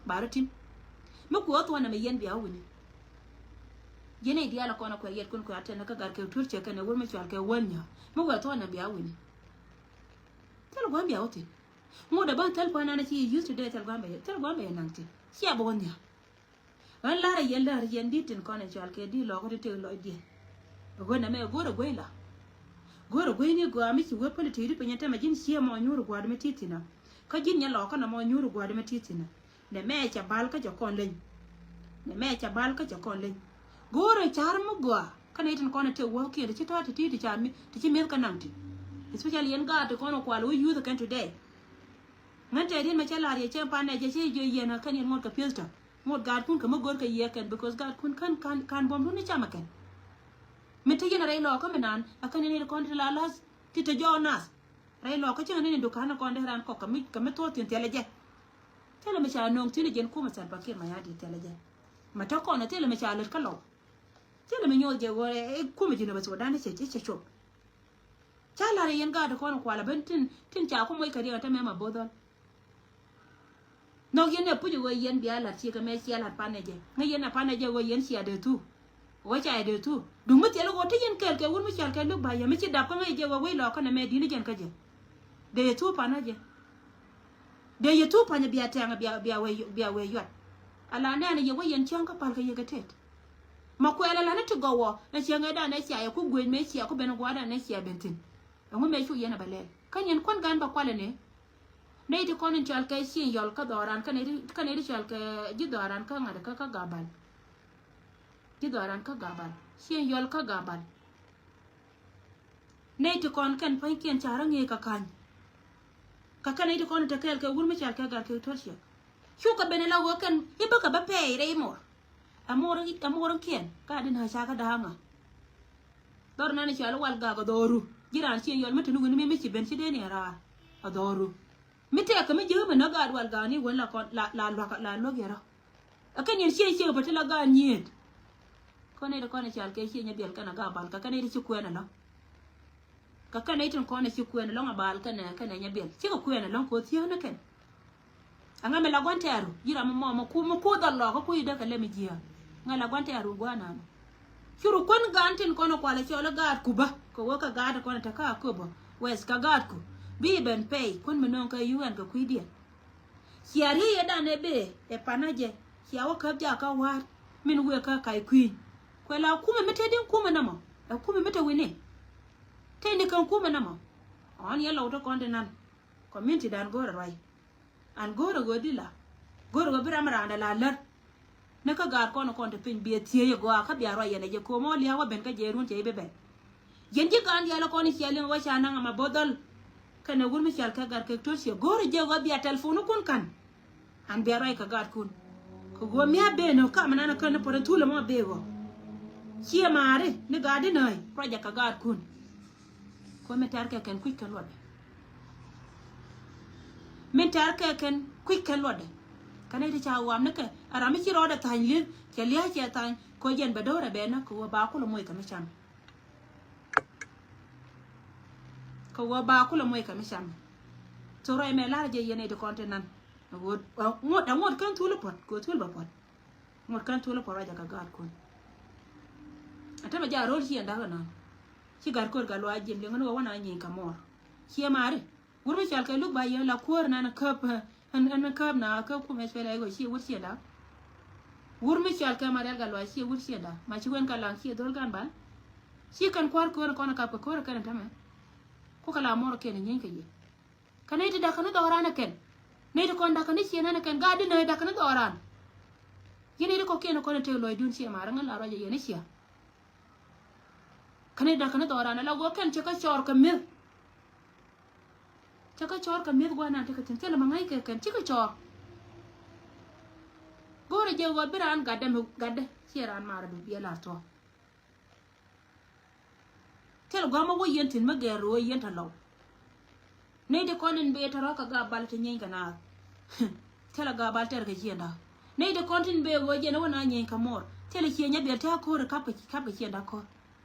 Ba rɛ ti̱m. Mi kuɛ wä thuɔ̱ɔ̱ nɛ mɛ yɛn bia wä wi̱ni. Yɛn ɛ diaal ɛ kɔn ɛ kuɛ yɛt kun kuɛ a tɛn kä gat kɛ tuur cɛ kɛn ɛ wur mi cual kɛ wäl nyä. Mi wɛ thuɔ̱ɔ̱ nɛ bia wä wi̱ni. Thil gua̱n bia wä thi̱n. Ŋot ɛ bä thil pua̱n an a ci yɛ use today thil gua̱n bɛ thil gua̱n bɛ yɛ naŋ thi̱n. Cia bä wä nhia̱k. Ɣän la̱rä yɛn la̱rä yɛn di̱t tin kɔn in cɔal kɛ di̱t lɔkä ti tëk lɔcdiɛn. Ɣän ɛmɛ go̱rä guey la. Go̱rä guey ni gɔaa mi ci wee päli tëëdi piny ɛn tämɛ ji̱n ciɛ mɔ nyuur gua̱a̱r mi ti̱i̱ thi̱n ɔ. Kä ji̱n nyɛ lɔkä nɔmɔ nyuur gua̱a̱r mi ti̱i̱ thi̱n ɔ. Nɛ mɛ cɛ bal kä cɛ kɔn leny. Nɛ mɛ cɛ bal kä cɛ kɔn leny. Go̱rä ca̱r mi gɔaa kä nɛy tin kɔn in tëk wäkiɛn ti ci tɔ̱ ti ti̱i̱ ti ca mi ti ci mi̱eth kä naŋ ti. Especially yɛn gaat ti kɔn in kual wä youth kɛn today. Ŋän tɛɛdiɛn mɛ cä la̱r yɛ cä pan nɛ jɛ cä jiö yɛn kä kɛn yɛn ŋuɔ̱t kɛ pi̱eth tɔ. Ŋuɔ̱t gaatkun kɛ mi go̱r kɛ yiëë kɛn because gaatkun kän kan kan buɔ̱mdun ni camɛ kɛn. Mi te yɛn a rɛy lɔɔkä mi naan a kän yɛn i̱ kɔn ti la la̱th ti te jɔɔk nath. Rɛy lɔɔkä cäŋ ni ni dukan kɔn dee raan kɔk kɛ mi kɛ mi thuɔ̱ɔ̱th thi̱n thilɛ jɛ. Thilɛ mi ca nööŋ thi̱n i̱ jɛn kumɛ Salva Kiir Mayardit thilɛ jɛ. Mɛ te kɔn thilɛ mi ca lät kä lɔw. Thilɛ mi nyuɔth jɛ ɣöö ɛ kumɛ ji̱n ɛ bɛ thuɔ̱ɔ̱dan i̱ cɛ i̱ cɛ cop. Ca la̱r yɛn gaat kɔn kualä ben tin tin ca ku moc kɛ riɛk ɛ te mɛmɛ bo̱o̱th ɣɔl. Nhɔk yɛn ɛ puc ɣöö yɛn bia la̱t ciek ɛmɛ cia la̱t panɛ jɛ ŋäc yɛn ɛ panɛ jɛ ɣöö yɛn cia dee thuk. Ɣöö ca yɛ dee thuk duŋ mi thil ɣöö te yɛn kɛɛl kɛ wur mi cal kɛ luk ba̱yä mi ci dap kä ŋäc jɛ ɣöö wec lɔɔkä nɛmɛ di̱t ni jɛn kä jɛ. Dee yɛ thuk panɛ jɛ. Dee yɛ thuk panyɛ bia tɛŋ bia bia wee bia wee yuat. Ala nɛɛnɛ yɛ wä yɛn cäŋ kä pal kɛ yɛ kɛ tet. Ma kuɛl ala ni ti gɔwɔ ɛ cäŋ ɛ danɛ cia yɛ ku guec mëë cia ku ben gua̱a̱r danɛ cia ben thi̱n. Ɛŋu mëë cu yɛn ɛ bɛ lɛl kä yɛn kuän gan bɛ kualɛ ni. Nɛy ti kɔn in cɔal kɛ cieŋ yɔl kä dhɔran kä nɛy ti kä nɛy ti cɔal kɛ ji̱ dhɔran kä ŋa̱t kä kä gabal. Ji̱ dhɔran kä gabal cieŋ yɔl kä gabal. Nɛy ti kɔn kɛn pa̱nykiɛn ca rɔ ŋi̱i̱c kɛ ka̱ny. Kɛ kɛn nɛy ti kɔn te kɛɛl kɛ wur mi cal kɛ gat kɛ tuɔl ciɛk. Cukɛ ben ila wä kɛn i̱ bäkɛ bä pɛɛy rɛy mor. Ɛ mor ɛ mor kiɛn ka di na ca kä da̱a̱ŋä. Dhɔr nani cal wal gak ɛ dhɔru ji̱ raan cieŋ yɔl mi te ni wini mi mi ci ben ci dee ni ɛ raar ɛ dhɔru. Mi tɛɛkä mi jiäkä mi näk gaat wal gaani wen la kɔn la la luak la luäk yɛ rɔ. Ɛ kɛn yɛn ciɛ ciɛ bä ti la gaat nyiet. Kɔn nɛy ti kɔn i̱ cal kɛ ciɛ nyɛ biɛl kɛn a gaat bal kɛ kɛn nɛy ti ci kuɛn ɛlɔ̱ŋ. Kɛ kɛn nɛy tin kɔn i̱ ci kuɛn ɛlɔ̱ŋ a bal kɛn ɛ kɛn ɛ nyɛ biɛl cikɛ kuɛn ɛlɔ̱ŋ kɛ ɣöö thiääk ni kɛn. Aŋa mi la gua̱n tɛɛru ji̱ ram mɔ mɔ ku mi ku dhɔl lɔɔkä ku i̱ däk kɛ lɛ mi jiääk. Ŋa la gua̱n tɛɛru gua̱n nanu. Curu kuän gaan tin kɔn kualɛ cɔl i̱ gaat ku bä kɛ wä kɛ gaat kɔn te ka köpä wɛth kɛ gaat ku bi ben pɛy kuän mi nööŋ kɛ yuɛn kɛ kui̱diɛn. Cia riey ɛ dan ɛ bee ɛ panä jɛ cia wä käp jakä wa̱a̱t min wëë kä ka̱c kui̱ny. Kuɛ la kumɛ mi te di̱n kumɛ nɔmɔ ɛ kumɛ mi te wi̱ni. Te ni kɛn kumɛ nɔmɔ. Ɔn yɛ lɔw te kɔn te nan. Community dan go̱o̱rɛ ruac. An go̱o̱rɛ ɣöö di la go̱o̱rɛ ɣöö bi ram randɛ la lär. Ni kä gaat kɔn kɔn te piny biɛ thiec ɛ gɔaa kä bia ruac yɛn ɛ jɛ ko̱o̱m ɔ lia̱a̱ wä ben kä jɛ run cɛ i̱ bi bɛn. Yɛn ji̱ gaan diaal ɛ kɔn i̱ cia liŋ wä ca naŋ ama bo̱dhɔl. Kɛnɛ wur mi cal kɛ gat kɛ to̱r ciɛ go̱o̱rɛ jɛ ɣöö bia tɛlfonikun ka̱n. An bia ruac kɛ gaatkun. Kɛ ɣöö mi a ben ɔ kam nan ɛ kän ni pɔt in thulɛ mɔ a bek ɔ. Ciɛ maari ni gaat di nääc ruacɛ kɛ gaatkun. Kuäär mi tɛ̈r kɛ kɛn kui̱c kɛ luɔtdɛ. Min tɛ̈r kɛ kɛn kui̱c kɛ luɔtdɛ. Kɛn i̱ ti ca wam ni kɛ a ram mi ci rɔɔdɛ tha̱ny li̱th cɛ lia̱a̱ cɛ tha̱ny kɛ jɛn bɛ do̱rɛ bɛ näk kɛ ɣöö ba kulɛ moc kɛ mi cam. Kɛ ɣöö ba kulɛ moc kɛ mi cam. Thok rɔy mɛ la̱r jɛ yɛn i̱ ti kɔn ti nan. Ɛ ŋot ɛ ŋot kɛn thul i̱ puɔ̱t kɛ ɣöö thul bɛ puɔ̱t. Ŋot kän thol pɔr ruac ɛ kɛ gaatkun. Ɛ tämɛ jɛ a ro̱l ciɛ da̱k ɛnɔn. Ci gat ko̱r gat luaac jiɛn liɛŋä ni wä wä na nyieny kɛ muɔr. Ciɛ maari. Wur mi cɔal kɛ luk ba yɛn la kuäär nan käp, ɛn, ɛn käp na käp kum ɛ cuɛl ɛ i̱ ɣöö ciɛ wur ciɛ da̱k. Wur mi cɔal kɛ Marial gat luaac ciɛ wur ciɛ da̱k. Ma ci wen kɛ laŋ ciɛ dhol gan bal. Ci kɛn kua̱r ko̱r kɔn kap kɛ ko̱r kɛn tämɛ. Ku kɛ la muɔr kɛn nyieny kɛ yɛ. Kä nɛy ti da̱k kä ni dhɔran ɛ kɛn. Nɛy ti kɔn da̱k kä ni ciɛ nan ɛ kɛn. Gaat di nɛy da̱k kä ni dhɔran. Yɛn nɛy ti kɔkiɛn kɔn ɛ tëk lɔcdun ciɛ ma̱a̱r ɛ ŋän la ruac ɛ yɛn i̱ cia. Kä nɛy da̱k kä ni dhɔran ɛ la guɔ kɛn cɛ kä cɔɔr kɛ mi̱eth. Cɛ kä cɔɔr kɛ mi̱eth gua̱n nan tekɛ thi̱n thilɛ ma ŋäc kɛ kɛn cikɛ cɔɔr. Go̱o̱rɛ jɛ ɣöö bi raan gatdɛ mi gatdɛ ciɛ raan ma̱a̱r ɛ du biɛ la̱r thuɔ̱k. Thilɛ gua̱a̱m mi wä yɛn thi̱n mi gɛɛr ro̱o̱ yɛn tɔ lɔw. Nɛy ti kɔn in bëë tɔ̱rɔ̱ kɛ gaabal ti nyieeny kɛ naath. Thilɛ gaabal tɛr kɛ ciënda. Nɛy ti kɔn tin bëë ɣöö jɛn wä na nyieeny kɛ muɔr. Thilɛ ciëny a biɛl tɛ̈ ko̱r kap kɛ, kap kɛ ciënda ko̱r.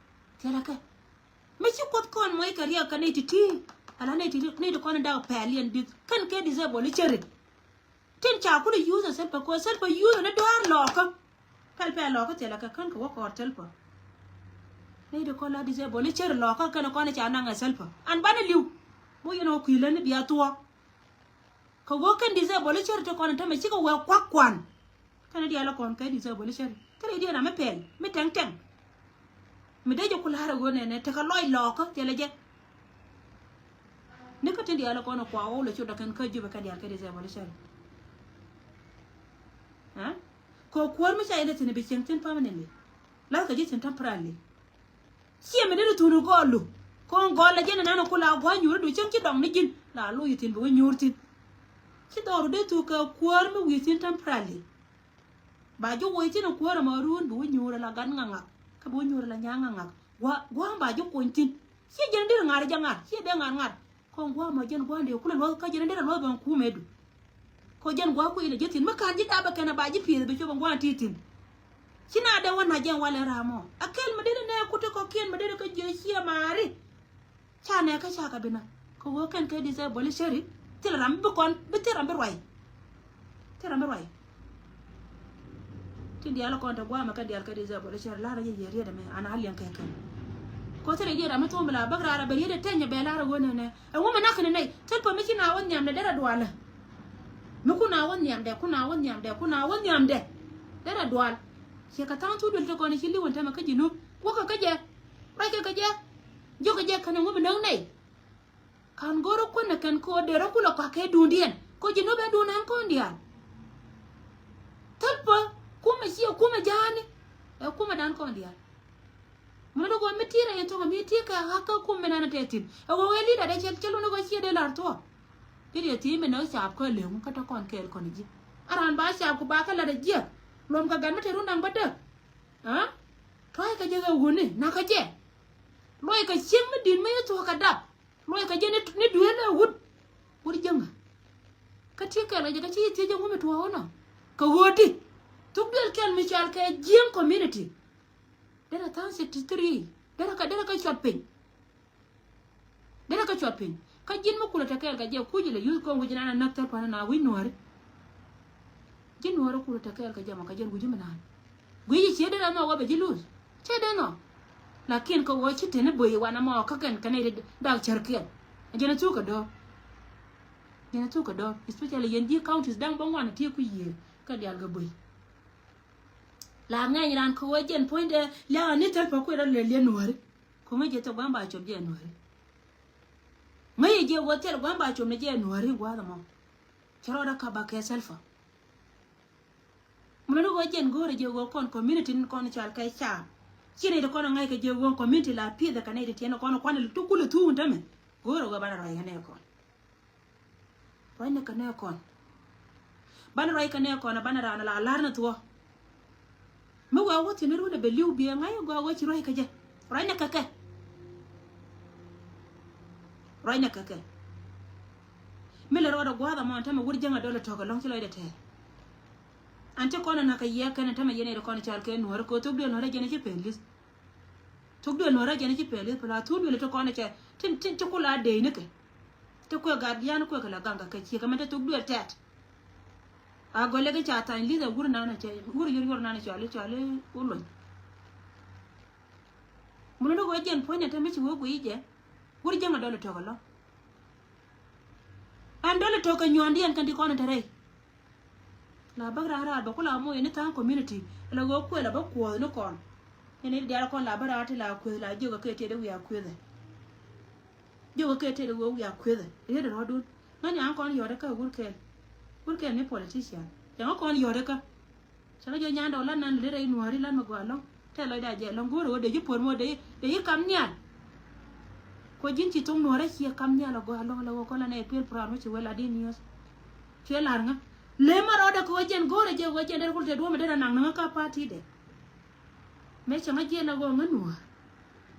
Thilɛ kɛ. Mi ci Kuoth kɔn muɔc kɛ riɛk kɛ nɛy ti ti. Ala nɛy ti, nɛy ti kɔn in dak pɛl yɛn di̱th. Kɛn kɛ disable i̱ cäri. Tin ca kulɛ yuuth ɛ Salva Kiir, Salva yuuth ɛ ni dɔ̱a̱r lɔɔkä. Pɛl pɛl lɔɔkä thilɛ kɛ kän kɛ wä kɔɔr Salva. Nɛy ti kɔn la disable i̱ cär lɔɔkä kɛn kɔn ca naŋ ɛ Salva. An banɛ li̱w. Bo yɛn ɔ kui̱ lä ni bia thuɔɔk. Kɛ ɣöö kɛn disable i̱ cär ti kɔn in tämɛ cikɛ wee kuak kuan. Kɛn diaal kɔn kɛ disable i̱ cär. Thilɛ diaal ram mi pɛl mi tɛŋ tɛŋ. Mi dee jɛ ku la̱r ɛ ɣöö nɛnɛ tekɛ lɔc lɔɔkä thilɛ jɛ. Ni kä tin diaal kɔn kua ɣɔw lɛ cot dɔ̱kɛn kä Jubɛ kɛ diaal kɛ disable i̱ cär. Ɛ? Kɛ kuäär mi ca yɛn ɛ thi̱n bi cieŋ thi̱n permanently. La̱thkɛ ji̱ thi̱n temporarily. Ciɛ mi dee di thun gɔɔlu. Kɔn gɔɔl la jɛn ɛnan ku la gua̱a̱ nyuuri du cieŋ ci dɔŋ ni ji̱n. La lo̱c thi̱n bi wä nyuur thi̱n. Ci dhɔru dee thuk kɛ kuäär mi wi̱i̱ thi̱n temporarily. Ba ji̱ woc thi̱n kuäär ɛmɔ ruun bi wä nyuur ala gat ŋaŋak. Kä bi wä nyuur ala nyaŋ ŋaŋak. Gua̱a̱, gua̱a̱ ba ji̱ kuny thi̱n. Ciɛ jɛn dee ri ŋa̱r jɛ ŋa̱r. Ciɛ dee ŋa̱r ŋa̱r. Kɔn gua̱a̱ mɔ jɛn gua̱a̱n dee kulɛ luɔth kä jɛn dee rɛ luɔth bɛn kumɛ du. Kɔ jɛn gua̱a̱ kui̱ lɛ ji̱ thi̱n mi ka̱n ji̱ dapɛ kɛn a ba ji̱ pi̱eth bi cop ɛn gua̱a̱n ti thi̱n. Ci na dee wä na jɛn walɛ ram mɔ a kɛl mi dee nɛ kut ti kɔkiɛn mi dee kɛ jiɛ ciɛ maari. Ca nɛ kä ca kɛ bi na kɛ wä kɛn kɛ disable i̱ cäri. Thil ram bi kɔn bi thil ram bi ruay. Thil ram bi ruay. Tin diaal kɔn te guamɛ kä diaal kä disable i̱ cäri lar yɛ yɛ riet ɛmɛ an a liɛŋ kɛ kɛn. Kɔ thil rɛ yɛ ram mi thuɔ̱m bi la bäk rar a bɛ riet ɛ tɛny ɛ bɛ lar ɛ wä nɛ nɛ. Ɛ wä mi nak ni nɛy thil pä mi ci na wä nhiam dɛ derɛ dualɛ. Mi ku na wä nhiam dɛ ku na wä nhiam dɛ ku na wä nhiam dɛ. Derɛ dual. Ciɛ kɛ tha̱a̱ŋ thuk duël te kɔn i̱ ci li̱w ɛn tämɛ kä ji̱ nup wäkɛ kä jɛ. Ruackɛ kɛ jɛ. Jiökɛ jɛ kɛn ɛ wä mi näk nɛy. Ka̱n go̱rä kuänɛ kɛn kɛ ɣöö derä kulɛ kɔakɛ duundiɛn kɛ ɣöö ji̱ nöp ɛ duun ɛn kɔn diaal. Thäl pä kumɛ ciɛ kumɛ ja̱a̱ni ɛ kumɛ dan kɔn diaal. Mɛ ni ɣöö mi ti̱i̱ rɛy ɛn thɔ̱ŋ ɛ mi ti̱i̱ kɛ ɣa̱k kä kumɛ nan ɛ tɛth thi̱n ɛ ɣöö ɣɛ li̱i̱dɛ dee cɛ cɛ lun ɛ ɣöö ciɛ dee la̱r thuɔ̱k. Di̱t yɛ thi̱i̱ mɛ ni ɣä caap kä leŋ kä te kɔn kɛɛl kɔn ji̱. A raan ba caap ku ba kä la̱t ɛ jiɛk luɔm kɛ gat mi te run da̱ŋ bädäk. Aa tɔ̱ɔ̱c kɛ jɛ ɣɛ wuni nakä jɛ. Luɔc kɛ cieŋ mi di̱t mi ci thuɔ̱k kɛ dap. Luɔc kɛ jɛ ni, ni duel ɛ wut. Wut jiäŋä. Kä ti kɛl kɛ jɛ kä ci thiec jɛ ŋumi tuɔɔk inɔ. Kɛ ɣööti. Thuk duel kɛl mi cɔal kɛ Jiäŋ community. Derɛ tha̱a̱ŋ sixty three. Derɛ kɛ, derɛ kɛ cuɔt piny. Derɛ kɛ cuɔt piny. Kä ji̱n mi kulɛ te kɛɛl kɛ jɛ kuc ilɛ yuth kɔn wi̱c inan a näk thäl pan ina wi̱c nuääri. Ji̱ nuɔɔr kulɛ te kɛɛl kɛ jɛ mɔ kɛ jɛn wi̱c mi naan. Guic i̱ ciɛ dee rɛn nhɔk wä bɛ ji̱ luth. Cɛ dee nhɔk. Lakin kɛ wä ci teni böi wanɛ mɔ kä kɛn kɛn i̱ dak cärkiɛn. Jɛn a thuk kɛ dɔ̱r. Jɛn a thuk kɛ dɔ̱r. Especially yɛn ji̱ counties da̱ŋ bä ŋuan a tiek ku yiëë kɛ diaal kɛ böi. La ŋɛny ran kɛ wä jɛn puɔ̱nydɛ liaŋ a ni thil pä kuɛ rɔ lɛ liɛ nuɔ̱ɔ̱ri. Kɛ ŋäc jɛ thil gua̱a̱m ba cop jɛ nuɔ̱ɔ̱ri. Ŋäc jɛ wä thil gua̱a̱m ba cop ni jɛ nuɔ̱ɔ̱ri gua̱a̱th ɛmɔ. Cɛ rɔɔdä kap ba kɛ thil pä. Mun ni ɣöö jɛn go̱o̱rɛ jɛ ɣöö kɔn community ni kɔn cɔal kɛ caam. Ci nɛy ti kɔn a ŋa̱c kɛ jɛ ɣöö community la pi̱eth kɛ nɛy ti tiɛn kɔn kuan ti kulɛ thuun tämɛ. Go̱o̱rɛ ɣöö banɛ ruac kɛ nɛy kɔn. Ruac ni kɛ nɛy kɔn. Banɛ ruac kɛ nɛy kɔn banɛ raan la la̱r ni thuɔ̱k. Mi wee wä thi̱n ni run ɛ bɛ li̱w biɛ ŋa̱c ɛ gɔaa wee ci ruac kɛ jɛ. Ruac ni kɛ kɛ. Ruac ni kɛ kɛ. Mi lɛ ruɔdɛ gua̱a̱th ɛmɔ ɛn tämɛ wur jäŋ a dɔl ɛ tɔ̱k ɛlɔ̱ŋ ci lɔcdɛ tɛɛl. An ti kɔn ɛ na̱k kɛ yiɛɛk kɛn ɛ tämɛ yɛn ɛ ti kɔn cal kɛ nuɔ̱ɔ̱ri kɛ thok duël nuɔ̱ɔ̱ri jɛn ɛ ci pɛn li̱th. Thok duël nuɔ̱ɔ̱ri jɛn ɛ ci pɛn li̱th pɛ la thok duël ti kɔn ɛ cɛ tin tin ti kula dee ni kɛ. Ti kuɛ gat yan kuɛ kɛ la gaŋ kɛ kɛ ciɛ kɛ mɛn ti thok duël tɛt. A gɔlɛ kɛ ca tha̱a̱ny li̱th ɛ wur nanɛ cɛ wur yur yur nanɛ cɔali cɔali wur luny. Mun ni kɛ wä jiɛn puɔ̱ny ni te mi ci wä guiy jɛ. Wur jiɛn a dɔl itok alɔ. Ɛn dɔl itok kɛ nyuɔn diɛn kɛn ti kɔn in te rɛy. La bäk raar raar bɛ ku la moc ni tha̱a̱ŋ community. Ala ɣöö kuël a bä kuɔth ni kɔn. Ni ni diaal kɔn la bä raar ti la kuëth la jiök kɛ tiɛt i̱ wiaa kuëthɛ. Jiök kɛ tiɛt i̱ ɣöö wiaa kuëthɛ. Riet rɔɔdun. Ŋäni an kɔn yɔɔdɛ kä wur kɛl. Wur kɛl ni politician. Cɛ ŋä kɔn yɔɔdɛ kä. Cɛ ŋä jɛ nyandɛ wä lan nan lirɛ i̱ nuɔ̱ɔ̱ri lan mɛ gɔaa lɔ̱ŋ. Tɛ lɔcdɛ a jɛ lɔ̱ŋ go̱o̱rɛ wä dee ji̱ puɔ̱r mɔ dee dee ji̱ kam nhial. Kuɔ ji̱n ci thoŋ nuɔ̱ɔ̱rä ciɛ kam nhial a gɔaa lɔ̱ŋ la wä kɔn la nɛ piel proud mɔ ci wä la di news. Cuɛ lar ŋä. Lem a rɔɔdɛ kɛ wä jɛn go̱o̱rɛ jɛ wä jɛn dee kul tɛ duɔ̱mɛ dee na naŋ ni ŋä ka party dɛ. Mëë cäŋ a jiɛn a ɣɔ̱ɔ̱ŋ ŋä nuɔ̱ɔ̱r.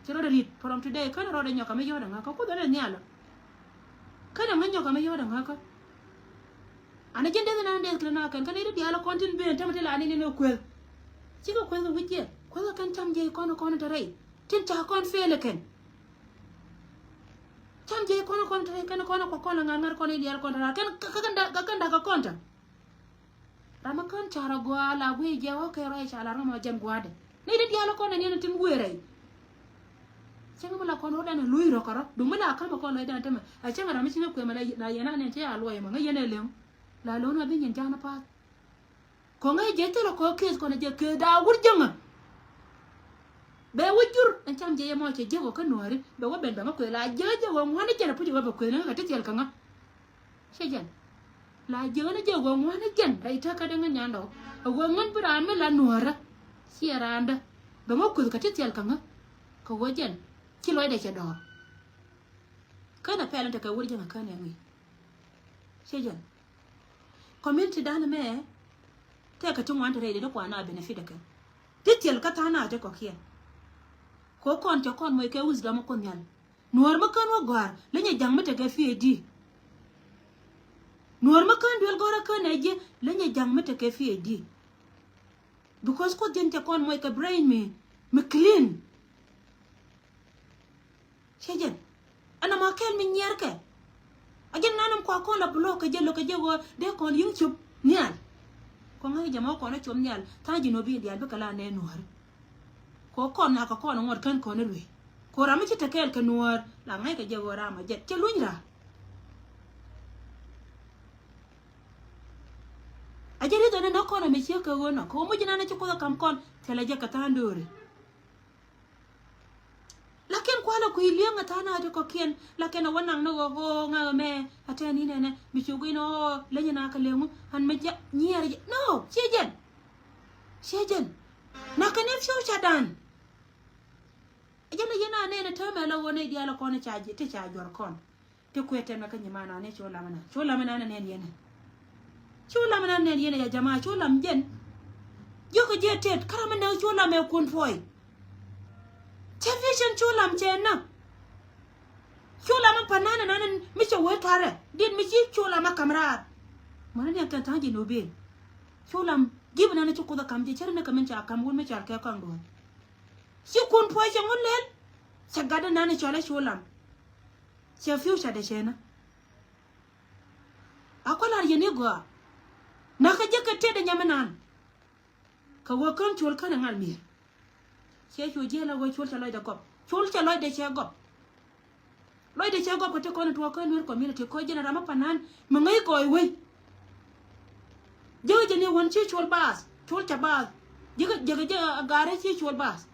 Ci rɔɔdɛ ri̱t from today känɛ rɔɔdɛ nyɔk kɛ mi yɔ̱ɔ̱dɛ ŋä kä kuoth ɛn ɛ nhial. Känɛ ŋä nyɔk kɛ mi yɔ̱ɔ̱dɛ ŋä kä. An a jiɛn deth nan deth kɛ na kɛn känɛ i̱ diaal a kɔn tin ben tämɛ ti la ni ni ni kueth. Cikɛ kueth kɛ wi̱c jiɛn kueth kɛ kɛn cam jiɛc kɔn kɔn te rɛy tin ca kɔn fail kɛn. Cam jiɛc kɔn kɔn te rɛy kɛn kɔn kɔ kɔn la ŋa̱r ŋa̱r kɔn i̱ diaal kɔn te rɛy kɛn kɛ kɛn dak kɔn te. Ram mi kän carɛ gɔaa la guiy jɛ wä kɛ rɔy ca la ram a jɛn gua̱a̱dɛ. Ni di diaal kɔn ni ni tim guiy rɛy. Cäŋ mi la kɔn wä dan luy rɔ kärɔ dum mi la kam kɔn lɔy dan tɛmɛ. A cäŋ ram mi ci ni kuɛ mɛ la yɛn a ni cɛ a luɔy mɛ ŋä yɛn ɛ leŋ. La lo̱n a bi nyin ja̱a̱n a path. Kɔŋ ɛ jɛ thilɛ kɔ kes kɔn ɛ jɛ kes daa wur jäŋä. Bɛ wä jur ɛn cam jɛ yɛ mɔ cɛ jek wä kä nuɔ̱ɔ̱ri bɛ wä ben bɛ ŋä kuɛ la jek jɛ wä ŋuani jɛn a puc wä bɛ kuɛ ni ŋä kɛ ti thiɛl kä ŋä. Cɛ jɛn. La jiäkä ni jɛ ɣöö ŋuani jɛn rɛy tekä dee ŋän nyandɔ. A ɣöö ŋän bi raan mi la nuɔ̱ɔ̱rä. Ciɛ raandä. Bɛ ŋä kueth kä ti thiɛl kä ŋä. Kɛ ɣöö jɛn. Ci lɔcdɛ cɛ dɔɔr. Kän a pɛl in tekɛ wur jɛn a kän ɛ ŋi̱i̱c. Cɛ jɛn. Community dan mɛ. Tɛkɛ ti ŋuan te rɛy dee dee kuan a benefit ɛ kɛn. Ti thiɛl kä tha̱a̱ŋ a te kɔ̱kiɛn. Kɛ ɣöö kɔn cɛ kɔn moc kɛ wisdom ɛ kuoth nhial. Nuɔ̱ɔ̱r mi kän wä gɔ̱a̱r leny ɛ ja̱ŋ mi tekɛ P H D. Nuɔ̱ɔ̱r mi kän duel gɔ̱rä kän ɛ ji̱ leny ɛ ja̱ŋ mi tekɛ P H D. Because kuoth jɛn cɛ kɔn muɔc kɛ brain mi mi clean. Cɛ jɛn ɛn ɛmɔ kɛl mi nyiɛrkɛ. A jɛn nan ɛm kua kɔn la block kɛ jɛ lo̱k kɛ jɛ ɣöö dee kɔn yi̱ŋ cop nhial. Kɔn ŋäc jɛ mɔ kɔn ɛ cop nhial tha̱a̱ŋ ji̱n ɔ bi diaal bikɛ la nɛ nuɔ̱ɔ̱r. Kɛ kɔn na kɛ kɔn ŋuɔt kän kɔn i̱ luee. Kɛ ram mi ci te kɛɛl kɛ nuɔ̱ɔ̱r la ŋäc kɛ jɛ ɣöö ram a jɛt cɛ luny raar. A jɛ ri̱th ɛn ɛn ɣä kɔn ɛ mi ciek kɛ ɣöö nɔ kɛ ɣöö moc ji̱n an ɛ ci kuoth ɛ ka̱m kɔn thilɛ jɛ kɛ tha̱a̱ŋ dööri. Lakin kualɛ kui̱ li̱eŋ a tha̱a̱ŋ a ti kɔ̱kiɛn lakin a wä naŋ ni ɣɔk ɣɔk ŋa̱k ɛmɛ a tɛn i̱ nɛnɛ mi ci gui̱n ɣɔk leny ina kɛ leŋu an mi jɛ nyiɛɛr jɛ no ciɛ jɛn. Ciɛ jɛn. Nakä ni future dan. Jɛn a yɛn a nɛn a täämɛ la ɣöö nɛy diaal a kɔn ti ca juɔr kɔn. Ti kuɛ tɛmɛ kä nyiman a ni cu lam inan cu lam inan a nɛn yɛn. Cu lam inan nɛn yɛn a jamaa cu lam jɛn. Jiökɛ jiɛ tet kä ram mi näk cu lam ɛ kun puɔy. Cɛ vision cu lam cɛ näk. Cu lam in pa̱n nan inan mi cɛ wee tarɛ dit mi ci cu lam a kam raar. Mɔni ni a kɛn tha̱a̱ŋ ji̱ nubin. Cu lam ji̱ bi nan ci kuth a kam ji̱ cɛ ri ni kɛ min ca kam wun mi cal kɛ kɔaŋ duɔ̱ɔ̱r. Ci kun puɔy cɛ ŋun lel. Cɛ gat inan cɔl a cu lam. Cɛ future dɛ cɛ nä. A kualar yɛn i̱ gɔaa. Nakä jek kɛ tëëdɛ nyam inan. Kɛ wä kän col kän iŋal mi̱er. Cɛ cu jiɛl a wä col cɛ lɔcdɛ gɔp. Col cɛ lɔcdɛ cɛ gɔp. Lɔcdɛ cɛ gɔp kɛ ti kɔn i tuɔɔk kä Nuer community kɔ jɛn ram mi panan mi ŋäc kɔɔc wei. Jek jɛ ni wän ci col baath col cɛ baath. Jek jek jɛ a gaarɛ ci col baath.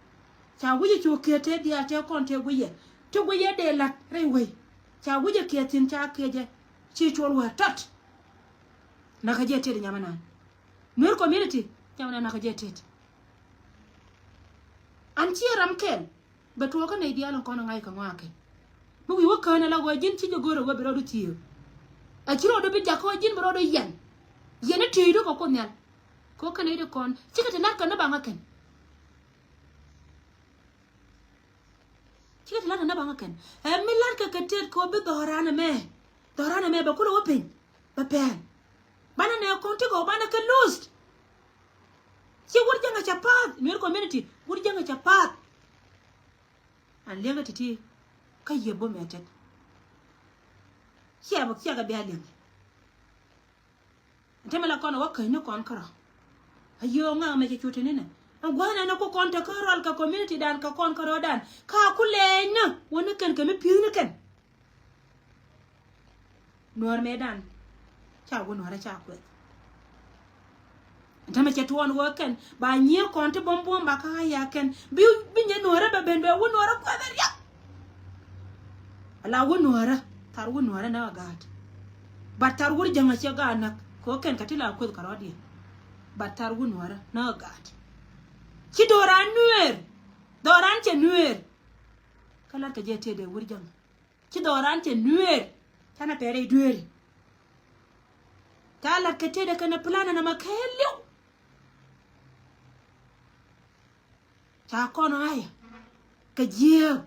Ca wi̱cɛ cu kiɛ tëë diaal tëë kɔn tëë guiyɛ ti guiyɛ dee la̱t rɛy wei. Ca wi̱cɛ kiɛ thi̱n ca kiɛ jɛ ci col wä tɔt. Nakä jɛ tet nyam inan. Nuer community nyam inan nakä jɛ tet. An ciɛ ram kɛl bɛ tuɔɔkä nɛy diaal in kɔn in ŋa̱c kɛ ŋɔakɛ. Mi wi̱i̱ wä kään ala ɣöö ji̱n ci jɛ go̱o̱r ɛ ɣöö bi rɔɔdu thiëëk. A ci rɔɔdu bi jakä ɣöö ji̱n bi rɔɔdu yɛn. Yɛn i̱ tëëcdu kɛ Kuoth Nhial. Kɛ ɣöö kɛn nɛy di kɔn cikɛ ti la̱t kɛ ni baŋä kɛn. Cikɛ ti la̱t kɛ ni baŋä kɛn ɛ mi la̱t kɛ kɛ tëët kɛ ɣöö bi dhɔran ɛmɛ. Dhɔran ɛmɛ bɛ kulɛ wä piny bɛ pɛn. Banɛ nɛ kɔn ti kɛ ɣöö banɛ kɛ lost. Ci wur jäŋä cɛ path Nuer community wur jäŋä cɛ path. An liɛŋä ti̱ti̱ kä yiëë bo̱mɛ tet. Ciɛ bä ciɛ kɛ bia liɛŋ. Te mi la kɔn wä käny ni kɔn kärɔ. A yio̱o̱ŋ ŋa̱ mɛ cɛ cu te ni nɛ. Ɛn gua̱n ɛn ku kɔn te kä rɔl kɛ community dan kɛ kɔn kärɔdan. Ka ku lɛɛny ni wä ni kɛn kɛ mi pi̱th ni kɛn. Nuɔ̱ɔ̱r mëëdan ca wä nuɔ̱ɔ̱rä ca kuɛth. Tämɛ cɛ tuɔɔn wä kɛn ba nyiee kɔn ti buɔ̱m buɔ̱m ba kä ɣa̱c ya kɛn bi bi nyɛ nuɔ̱ɔ̱rä bɛ ben bɛ wä nuɔ̱ɔ̱rä kuɛth ɛ riak. Ala wä nuɔ̱ɔ̱rä thar wä nuɔ̱ɔ̱rä na ɣä gaat. Bat thar wä ja̱ŋ a cɛ gaat näk kɛ wä kɛn kä ti la kuɛth kɛ rɔ̱diɛn. Bat thar wä nuɔ̱ɔ̱rä na ɣä gaat. Ci do̱ran nuëër do̱ran cɛ nuëër. Kä lat kɛ jɛ tëë dee wä ja̱ŋ. Ci dhɔran cɛ nuëër. Canɛ pɛrɛ i̱ dueeri. Ca lat kɛ tëëdɛ kɛnɛ plan ɛn ɛmɛ kɛɛliw. Ca kɔn ɣa̱yä kɛ jiääk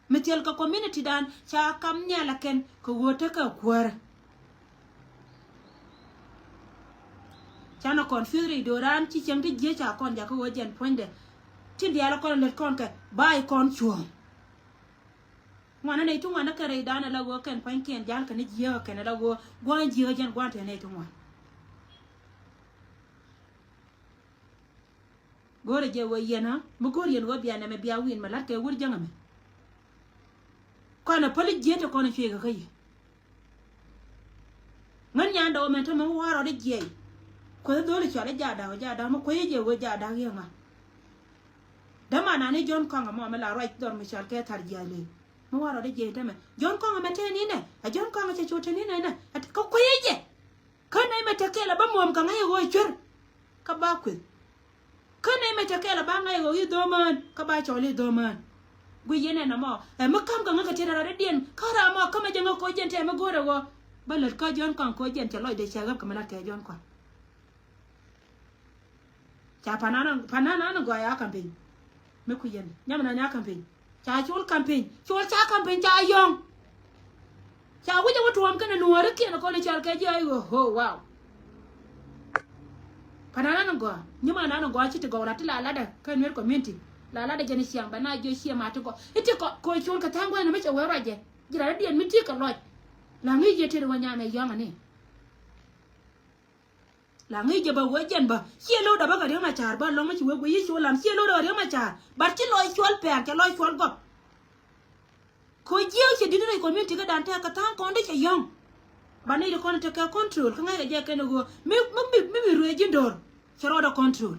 mi thil kɛ community dan ca kam nhial ɛ kɛn kɛ ɣöö tekɛ kuäärä. Canɛ kɔn fi̱th ri do̱ran ci cieŋ ti jiääk ca kɔn jakä ɣöö jɛn puɔ̱nydɛ. Tin diaal ɛ kɔn lät kɔn kɛ ba̱a̱ i̱ kɔn cuɔ̱ɔ̱ŋ. Ŋuanä nɛy ti ŋuan ni kɛn rɛy da̱a̱n ala ɣöö kɛn pua̱nykiɛn ja̱l kɛn ni jiääk kɛn ala ɣöö gua̱a̱n jiääk jɛn gua̱a̱n te nɛy ti ŋuan. Go̱o̱rɛ jɛ wee yɛn ɣä mi go̱o̱r yɛn ɣöö bia nɛmɛ bia wi̱i̱n mɛ la̱t kɛ wur jäŋä mɛ. Kɔn ɛ päli jiääk te kɔn ɛ cuëëk kä yɛ. Ŋän nyan dɔw mɛ te mɛ wa̱a̱ rɔɔdɛ jiɛy. Kueth dho̱li cɔal i̱ ja̱a̱ da̱k ja̱a̱ da̱k mɛ kuec i̱ jɛ wee ja̱a̱ da̱k yɛ ŋa. Dämanani Jɔ̱ɔ̱n Kɔaŋ ɛmɔ mi la ruac dhɔr mi cɔal kɛ thar jia̱a̱ lëë. Mi wa̱a̱ rɔɔdɛ jiɛy te mɛ Jɔ̱ɔ̱n Kɔaŋ ɛmɛ te ni nɛ a Jɔ̱ɔ̱n Kɔaŋ ɛ cɛ cu te ni nɛ nɛ a te kä kuec i̱ jɛ. Kä nɛy mɛ te kɛɛl ɛ bä muɔ̱ɔ̱m kɛ ŋäc ɛ ɣöö cuer. Kä ba kueth. Kä nɛy mɛ te kɛɛl ɛ ba ŋa̱c ɛ ɣöö i̱ dho̱o̱mään kä ba cɔl i̱ dho̱o̱mään. Guic yɛn ɛn ɛmɔ ɛ mi ka̱m kɛ ŋäk kɛ tiɛt rɔɔdɛ diɛn kä ram mɔ kä mɛ jɛ ŋäk koc jɛn tɛmɛ go̱o̱rɛ ɣöö bä lät kä Jɔ̱ɔ̱n Kɔaŋ koc jɛn cɛ lɔcdɛ cɛ ɣäp kɛ mi lat kɛ Jɔ̱ɔ̱n Kɔaŋ. Ca panan panan an gɔaa ya campaign. Mi ku yɛn nyam nan ya campaign. Ca col campaign col ca campaign ca yɔŋ. Ca wi̱cɛ wä tuɔɔm kɛnɛ nuɔɔri kiɛn kɔn i̱ cal kɛ jiɛ i̱ ɣöö ho wow. Panan an gɔaa nyim an an gɔaa ci ti gɔw lat ti la latdɛ kɛ nuer community. La latdɛ jɛn i̱ ciaŋ bɛ na jiɔ ciɛ ma ti gɔaa i̱ ti kɔ koc col kɛ tha̱a̱ŋ gua̱n mi cɛ wee ruacɛ. Ji̱ rat i̱ diɛn mi ti kɛ lɔc. La ŋi̱i̱c yɛ tëë wä nyan ɛ yɔŋ ani. La ŋi̱i̱c jɛ bä wee jɛn bä ciɛ lo̱o̱dä bä kɛ Riek Machar bä lɔŋ mi ci wee guiy i̱ cu lam ciɛ lo̱o̱dä kɛ Riek Machar. But ci lɔc cuɔl pɛɛr cɛ lɔc cuɔl gɔp. Kɛ jiääk cɛ di̱t rɛy community kädan tɛk kɛ tha̱a̱ŋ kɔn di cɛ yɔ̱ŋ. Ba nɛy di kɔn tekɛ control kä ŋäckɛ jɛ kɛn ɛ ɣöö mi mi mi mi ruëë ji̱n do̱r cɛ rɔɔdɛ control.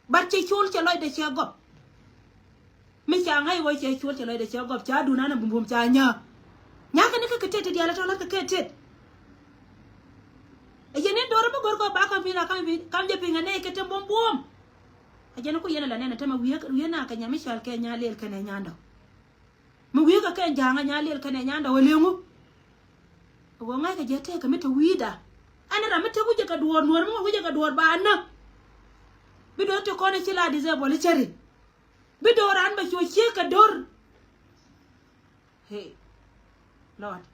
But cɛ col cɛ lɔcdɛ cɛ gɔp. Mi ca ŋa̱c wä cɛ col cɛ lɔcdɛ cɛ gɔp ca dunan a bumbum ca nyä. Nyakɛ ni kä kɛ tet ti diaal a tɔ̱ la̱t kɛ kɛ tet. Ɛ yɛn in do̱r mi go̱r kɔ ba kam piny la kam piny kam jɛ piny a nɛy kɛ te buɔm buɔm. A jɛn ku yɛn a la nɛn a tämɛ wi̱i̱ wi̱i̱ na kɛ nyam mi cɔal kɛ nya lel kɛnɛ nyandɔ. Mi wi̱i̱ kɛ kɛn ja̱a̱ŋ a nya lel kɛnɛ nyandɔ wä leŋu. Ɛ wä ŋa̱ckɛ jɛ tɛkɛ mi te wi̱i̱da. Ɛn ram mi te wi̱cɛ kɛ duɔɔr nuɔr mi wä wi̱cɛ kɛ duɔɔr ba nä. Bi do̱r ti kɔn i̱ ci la disable i̱ cäri. Bi do̱r an bɛ cuɔ ciek kɛ do̱r. Hey Lord.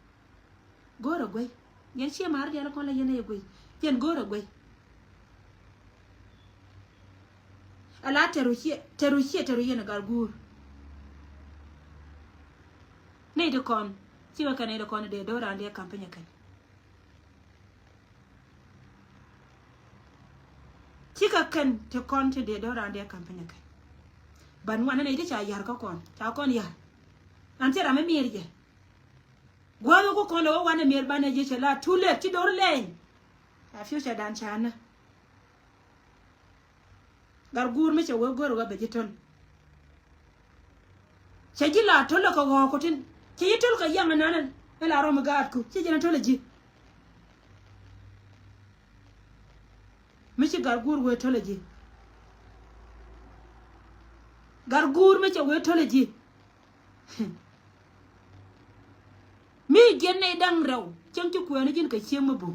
Go̱o̱rä guey. Yɛn ciɛ ma̱a̱r diaal kɔn la yɛn ɛ guey. Yɛn go̱o̱rä guey. Ala tɛru ciɛ tɛru ciɛ tɛru yɛn ɛ gat guur. Nɛy ti kɔn cikɛ kɛn nɛy ti kɔn dee do̱ran dee kampeny ɛ kɛn. Cikɛ kɛn ti kɔn ti dee do̱ran dee kampeny ɛ kɛn. Ban wanɛ nɛy ti ca ya̱r kä kɔn ca kɔn ya̱r. An thil ram mi mi̱i̱r jɛ. Gua̱a̱th wä ku kɔn lɛ wä wanɛ mi̱i̱r banɛ ji̱ cɛ la too late ci do̱r lɛny. A future dan ca nä. Gat guur mi cɛ wee go̱r wä bɛ ji̱ töl. Cɛ ji̱ la töl kɛ ɣɔɔk ku tin cɛ ji̱ töl kɛ yaŋ anan. Ɛ la rɔm mi gaatku ci ji̱n a töl a ji̱. Mi ci gat guur wee töl a ji̱. Gat guur mi cɛ wee töl a ji̱. Mi jiɛn nɛy da̱ŋ rɛw cäŋ ci kuɛɛni ji̱n kɛ cieŋ mi bum.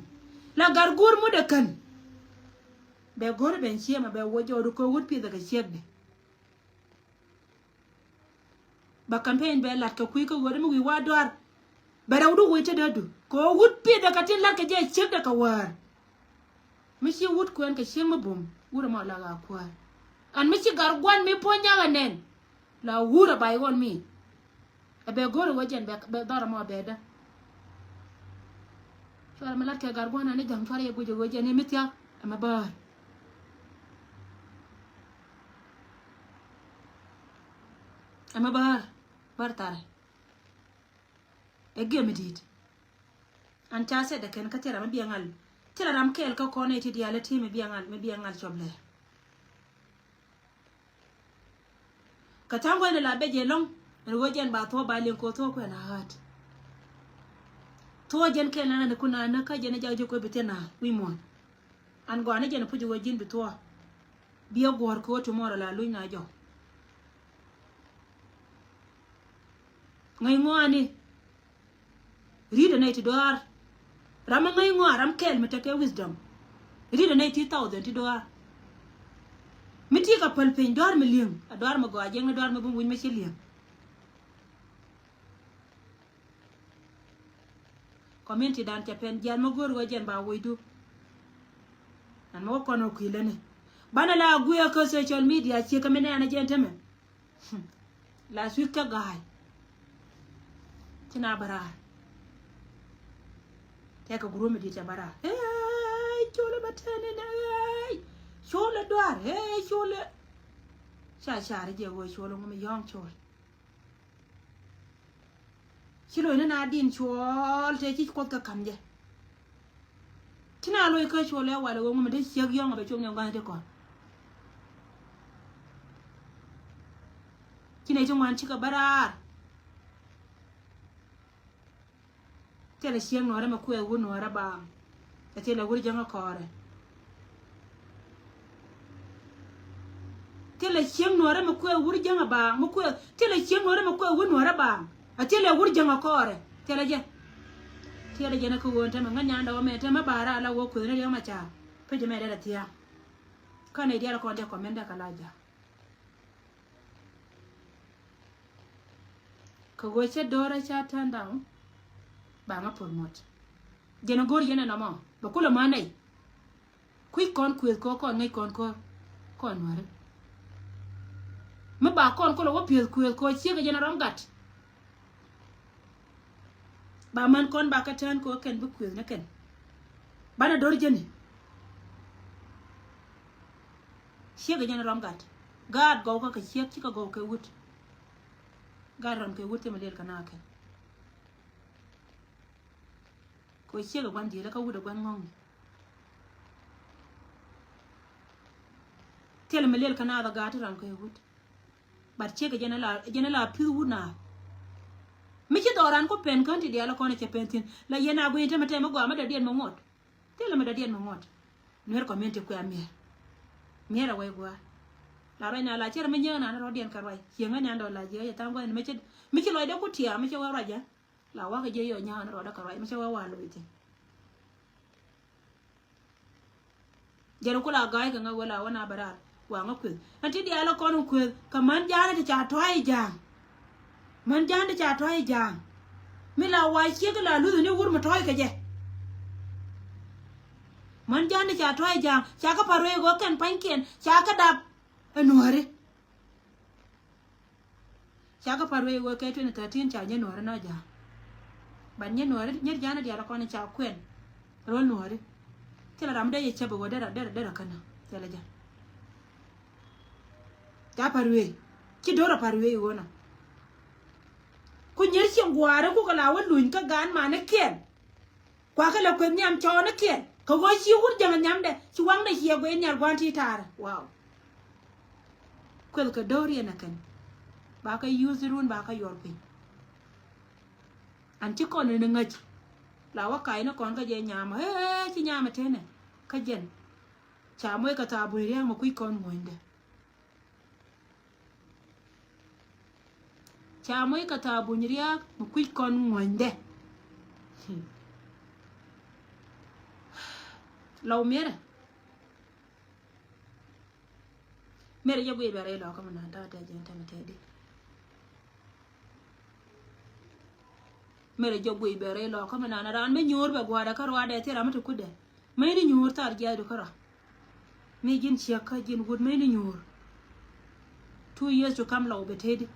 La gat guur mut ɛ kän. Bɛ go̱r ben ciemɛ bɛ wä jɔɔdu kɛ wut piɛth ɛ kɛ ciekdɛ. Ba campaign bɛ lat kɛ kui̱ kä ɣöödä mi wi̱i̱ wa duaar. Bɛ rɛwdu wec te dee du kɛ ɣöö wut piɛth ɛ kɛ tin lat kɛ jɛ ciekdɛ kɛ wäär. Mi ci wut kuɛn kɛ cieŋ mi bum wut ɛmɔ la ɣaa kuäär. An mi ci gar guan mi puɔ̱ny nyakɛ nɛn la wut ɛ bay ɣɔn mi. Ɛ bɛ go̱r ɛ wä jɛn bɛ dhɔr ɛmɔ bɛ dä. Cuarɛ mi lat kɛ gar gua̱n ani ja̱ŋ cuarɛ yɛ guic ɛ ɣöö jɛn i̱ mi thia̱k ɛmɛ bäär. Ɛmɛ bäär. Bäär tharɛ. Ɛ giɛ mi di̱i̱t. An ca sɛt dɛ kɛn kä thilɛ ram mi biɛ ŋal. Thilɛ ram kɛɛl kä kɔn ɛ ti diaal ɛ ti mi biɛ ŋal, mi biɛ ŋal cɔp lɛ. Kɛ tha̱a̱ŋ gua̱n in la bɛ jɛ lɔ̱ŋ. Ɛn ɣöö jɛn ba thuɔ̱ɔ̱ ba liŋ kɛ ɣöö thuɔ̱ɔ̱ kuɛn a ɣa̱a̱t. Thuɔ̱ɔ̱ jɛn kɛn lan ni kun a näk kä jɛn jak ji̱ kuɛ bi thi̱n a wi̱i̱ muɔ̱ɔ̱n. An gɔaa ni jɛn puc ɣöö ji̱n bi thuɔ̱ɔ̱. Biɛ guɔ̱ɔ̱r kɛ ɣöö tomorrow la luny na jɔk. Ŋäc ŋɔaani. Ri̱t ɛ nɛy ti dɔaar. Ram mi ŋäc ŋɔaa ram kɛl mi tekɛ wisdom. Ri̱t ɛ nɛy ti thousand ti dɔaar. Mi ti kɛ päl piny dɔaar mi li̱eŋ a dɔaar mi gɔaa jiɛŋni dɔaar mi bum wi̱ny mi ci li̱eŋ. Community dan cɛ pɛn jian mi go̱o̱r wä jiɛn ba woc du. An mi wä kɔn wä kui̱ läni banɛ la guiɛ kä social media ciek kä mi nɛɛn a jiɛn tämɛ. Last week kä ga̱a̱c. Ci na bä raar. Tɛkɛ gurumɛ di̱t cɛ bä raar. Hey, colɛ bä tɛn inɛ hey. Colɛ duaar hey colɛ. Ca car jɛ wee colɛ ŋumɛ yɔ̱ɔ̱ŋ col. Ci lo̱c ni na din cuɔl te ci kuoth kä ka̱m jɛ. Ci na lo̱c kä cuɔl ɛ wal ɛ wee ŋumɛ te ciek yɔ̱ɔ̱ŋ a bɛ cop ni ɛ gua̱n te kɔn. Ci nɛy ti ŋuan cikɛ bä raar. Thilɛ ciek nuɔrɛ mɛ kuɛ wur nuɔrɛ baaŋ. Ɛ thilɛ wur jäŋä kɔɔrɛ. Thilɛ ciek nuɔrɛ mɛ kuɛ wur jäŋä baaŋ mɛ kuɛ thilɛ ciek nuɔrɛ mɛ kuɛ wur nuɔrɛ baaŋ. Ɛ thilɛ wur jäŋä kɔɔrɛ. Thilɛ jɛ. Thilɛ jɛ ni kä ɣöö tämɛ ŋäc nyandɛ wä mɛ tämɛ ba raar la wä kueth ni riɛk ma ca. Pecɛ mɛ dee rɛ thia̱a̱ŋ. Kä nɛy diaal kɔn dee kɔmɛn dee kɛ la ja̱a̱k. Kɛ ɣöö cä do̱rä ca turn down. Ba ŋä promote. Jɛn a go̱r yɛn ɛnɔmɔ bɛ kulɛ män nɛy. Kui̱c kɔn kuëth kɔ kɔn ŋäc kɔn kɔ kɔn nuäri. Mi ba kɔn kulɛ wä pi̱eth kuëth kɔ ciek jɛn a rɔm gat. Ba män kɔn ba kä tään kɛ ɣöö kɛn bi kuëth ni kɛn. Banɛ do̱r jeni. Ciek jɛn rɔm gat. Gaat gɔw kä kɛ ciek cikɛ gɔw kɛ wut. Gaat rɔm kɛ wut thimɛ lel kɛ na kɛn. Kɛ ɣöö ciek ɛ gua̱n dhiel kä wut ɛ gua̱n ŋɔ̱ŋ. Thilɛ mi lel kɛ na gaat ti rɔm kɛ wut. But ciek jɛn la jɛn la pi̱th wut na. Mi ci dhɔran ku pen kän ti diaal kɔn cɛ pen thin la yɛn a gui̱n temɛ temɛ gɔaa mi dɔ̱diɛn mi ŋuɔt. Thilɛ mi dɔ̱diɛn mi ŋuɔt. Nuer community kuɛ a mier. Mier a wec gua̱a̱r. La ruac na la cɛr mi nyiek na ni rɔ̱diɛn kɛ ruac cieŋä ni an dɔl la jiɛ yɛ tha̱a̱ŋ gua̱n mi ci mi ci lɔcdɛ ku tiaam mi ci wä ruac jɛ. La wakɛ jiɛ yɔ nya̱a̱n rɔɔdä kɛ ruac mi cä wä wa lo̱c thi̱n. Jɛn ku la ga̱a̱c kɛ ŋä wä la wä na bɛ raar wa ŋä kueth. Ɛn ti diaal ɛ kɔn kueth kɛ män ja̱a̱n ti ca tɔ̱a̱c ja̱a̱ŋ. Män ja̱a̱n ti ca tɔ̱a̱c ja̱a̱ŋ. Mi la wa ciek la luth ni wur mi tɔ̱a̱c kɛ jɛ. Män ja̱a̱n ti ca tɔ̱a̱c ja̱a̱ŋ ca kä pa̱r wee ɣöö kɛn pa̱nykiɛn ca kä dap ɛ nuääri. Ca kä pa̱t wee wee kɛ twenty thirteen ca nyɛ nuɔ̱ɔ̱ri nɔ ja̱a̱ŋ. But nyɛ nuɔ̱ɔ̱ri nyɛ ja̱a̱ŋ ni diaal kɔn ca kuɛn. Ro̱l nuɔ̱ɔ̱ri. Thilɛ ram dee yɛ cäp ɛ ɣöö derɛ derɛ derɛ känä. Thilɛ jɛ. Ca pa̱t wee. Ci do̱r a pa̱t wee ɣöö nɔ. Ku nyɛr cieŋ gua̱a̱ri ku kɛ la wä luny kä gaan manikiɛn. Kuakä lɛ kueth nhiam cɔɔnikiɛn kɛ ɣöö ci wur jäŋ nhiamdɛ ci waŋdɛ ciɛ guiy nhial gua̱a̱n ti taarä. Wow. Kueth kɛ do̱r yɛn ɛ kɛn. Ba kɛ yuuth run ba kɛ yuɔr piny. An ci kɔn ni ŋäc. La wä kac ni kɔn kä jɛ nyamä ee ci nyamä tenɛ kä jɛn. Ca moc kɛ thaap buny ria̱a̱ŋ mɛ kui̱c kɔn muɔ̱nydɛ. Ca moc kɛ thaap buny ria̱a̱k mi kui̱c kɔn ŋuɔ̱nydɛ. Lɔw mierɛ. Mierɛ jɛ guiy bɛ rɛy lɔkä mi naan ta̱a̱ tɛth jɛn tɛmɛ tɛth di. Mierɛ jɛ guiy bɛ rɛy lɔkä mi naan raan mi nyuur bɛ gua̱a̱dɛ kä ruaadɛ thil ram mi ti kutdɛ. Mäcni nyuur thar jiathdu kärɔa. Mi ji̱n ciek kä ji̱n wut mäcni nyuur. Two years to come lɔw bɛ tëëdi.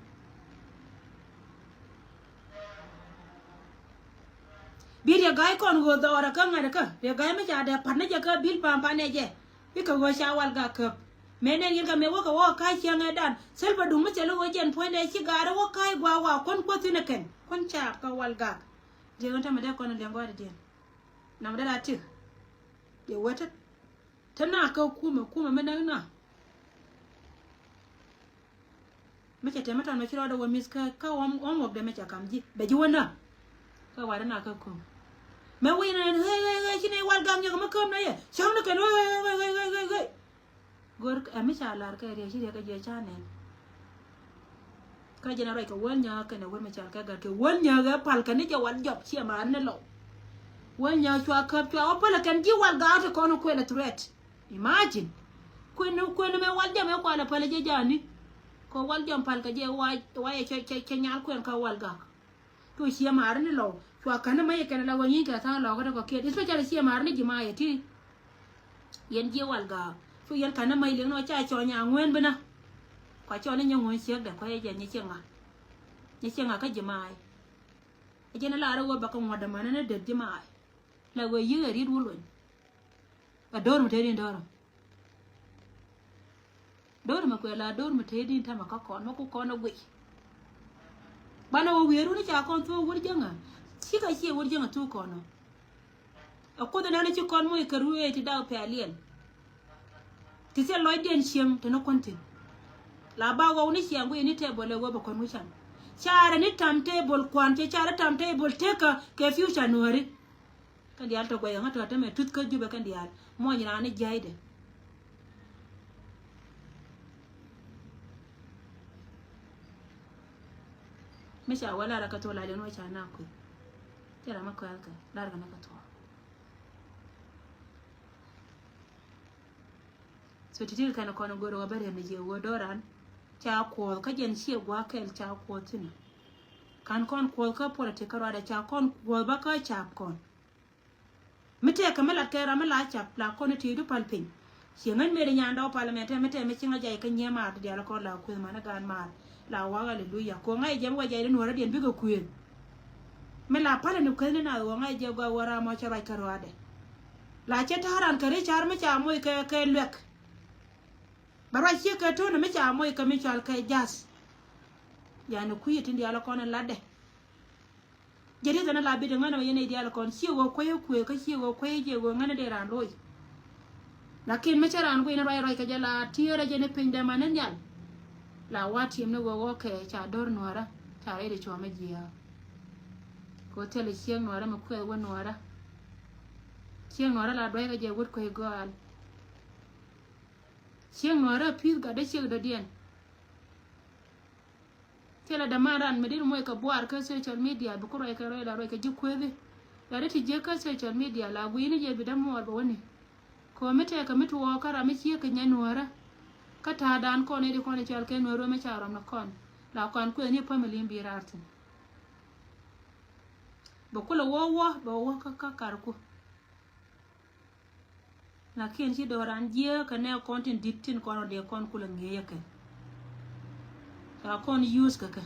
Bi Riek Gai kɔn ɣöö dhɔɔrɛ kä ŋa̱t kä Riek Gai mi ca dee pa̱t ni jɛ kä bil pa̱a̱m pa̱a̱n ɛ jɛ. Bikɛ ɣöö ca Walgak käp. Mëë nɛn yɛn kɛ mëë wäkɛ wä kä cieŋ ɛ dan. Thil bä duŋ mi thil ɣöö jɛn puɔ̱nydɛ ci gaari wä ka̱a̱c gua̱a̱ wa kuän kuäth thi̱n ɛ kɛn. Kuän caap kä Walgak. Riek ɣän tämɛ dee kɔn liɛŋ gɔaa dee diɛn. Namɛ dee la tik. Dee wä tet. Te na kä kumɛ, kumɛ mi näk na. Mi cɛ tɛmɛ tɔn mɛ ci rɔɔdɛ wä mi̱th kä, kä ɣɔm, ɣɔm wɔk dɛ mi cɛ kam ji̱. Bɛ ji̱ wä näk. Kä warɛ na kä kum. Mɛ wi̱i̱ na ɛn ɣei, ɣei, ɣei, ci nɛ Walgak nyɛk mi käm na yɛ. Cäŋ ni kɛn ɣei, ɣei, ɣei. Go̱r ɛ mi ca lar kɛ Riek ci Riek kɛ jiɛ ca nɛn. Kä jɛn a ruac kɛ Wäl Nyääk kɛnɛ wut mi cal kɛ gat kɛ Wäl Nyääk ɛ pal kɛ ni jɛ Wal Jɔp ciɛ maari ni lɔw. Wäl Nyääk cua käp cua wä pälɛ kɛn ji̱ Walgak ti kɔn kuɛl a threat. Imagine. Kuɛn, kuɛn mɛ Wal Jɔp ɛ kualɛ pälɛ jɛ ja̱a̱ni. Kɛ Wal Jɔp pal kɛ jɛ wa, wa yɛ cɛ, cɛ, cɛ nyal kuɛn kä Walgak. Cu ciɛ maari ni lɔw. Cua kän ni mäc kɛn la wä nyi̱n kɛ tha̱a̱ŋ lɔkä ti kɔ kiɛt. Especially ciɛ maari ni ji̱ maayɛ ti. Yɛn jiɛ Walgak. Cu yɛn kän ni mäc liŋ ni wä ca cɔ nya ŋueen bi na. Kua cɔ ni nyɛ ŋueen ciek dɛ kua yɛ jɛ nyɛ ciek ŋa. Nyɛ ciek ŋa kä ji̱ maay. Ɛ jɛn lar wä bä kä ŋuɔ̱t dämani ni det ji̱ maay. La wee yi̱k ɛ ri̱t wä luny. Ɛ do̱r mi te din do̱r. Do̱r mi kuɛ la do̱r mi te din tamɛ kä kɔn mɛ ku kɔn ɛ guic. Banɛ wä wi̱i̱ runi ca kɔn thuk wur jäŋä. Cikɛ ciɛ wur jäŋä thuk kɔn ɔ. Ɛ kuoth ɛnɛn ci kɔn moc kɛ ruëë ti dak pɛ̈ɛ̈liɛn. Ti thil lɔcdiɛn cieŋ te ni kuän thi̱n. La ba ɣɔw ni ciaŋ guic ni table ɛ wä bɛ kuän wi̱can. Carɛ ni tam table kuan cɛ carɛ tam table tekä kɛ future nuääri. Kɛn diaal tɔ guɛc ŋä tɔ tämɛ tuth kä Jubɛ kɛn diaal muɔny raan ni jiaydɛ. Mi ca wä lar kä thuɔ̱k la jɛn wä ca na kueth. Cɛ ram mi kuɛth kɛ lar kɛ ni kä thuɔ̱k. So ti̱ti̱ kɛn kɔn go̱r wä bä riɛm ni jiɛ wä do̱ran. Ca kuɔth kä jɛn ciɛ gua̱a̱ kɛl ca kuɔth thi̱n. Kan kɔn kuɔth kä politik kä ruadɛ ca kɔn kuɔth bä kä cap kɔn. Mi tɛkɛ mi lat kɛ ram mi la cap la kɔn i̱ ti̱i̱du pal piny. Cieŋ ɣän mëëdi nyandɔɔ pal mɛ tɛmɛ tɛmɛ cieŋ a jay kä nyiee maar ti diaal kɔn la kuëth man i̱ gaan maar. La wak aleluya. Kɛ ɣöö ŋa̱c jɛ mi wä jay di nuɔ̱ɔ̱rä diɛn bikɛ kuëth. Mi la pal ni kuëth ni nath ɣöö ŋa̱c jɛ gɔaa wä ram ɔ cɛ ruac kä ruaadɛ. La cɛ ta̱a̱ ran kɛ ri car mi ca moc kɛ kɛ luɛk. Bɛ ruac ciek kɛ to̱n mi ca moc kɛ mi cual kɛ ja̱th. Yani kui̱ tin diaal kɔn in latdɛ. Jɛ rieth ɛn a la bit ŋän ɔ yɛn i̱ diaal kɔn ciek ɣöö kuec ɛ kuëë kä ciek ɣöö kuec ɛ jiɛ ɣöö ŋän a dee raan loc. Lakin mi cä raan guic ni ruac ruac kɛ jɛ la tiëërä jɛ ni piny dee man ni nhial. La wa tiɛm ni ɣöö ɣɔ̱kɛ ca do̱r nuäärä ca rɛy di cuɔ̱ɔ̱m ɛ jiääk. Kɛ ɣöö thilɛ ciek nuäärä mi kuɛth wä nuäärä. Ciek nuäärä la duäc kɛ jɛ wut kuec gɔaal. Ciek nuäärä pi̱th gat dee ciek dɔ̱diɛn. Thilɛ däman ran mi dit moc kɛ buar kä social media bi ku ruac kɛ ruac la ruac kɛ ji̱ kuethi. La di ti jiäk kä social media la gui̱ni jɛ bi dämuɔɔr bɛ wäni. Kɛ ɣöö mi tɛkɛ mi tuɔɔk kä ram mi ciek kɛ nyɛ nuäärä. Kä ta̱a̱dan kɔn i̱ di kɔn i̱ cɔal kɛ nuäärä mi ca rɔm ni kɔn la kɔn kueth ni pamili in bi raar thi̱n. Bɛ kulɛ wä wä bɛ wä kä kä karku. Lakin ci do̱ran jiääk kɛ nɛ kɔn tin di̱t tin kɔn rɔ dee kɔn kulɛ ŋi̱eec ɛ kɛn. Ca kɔn use kɛ kɛ.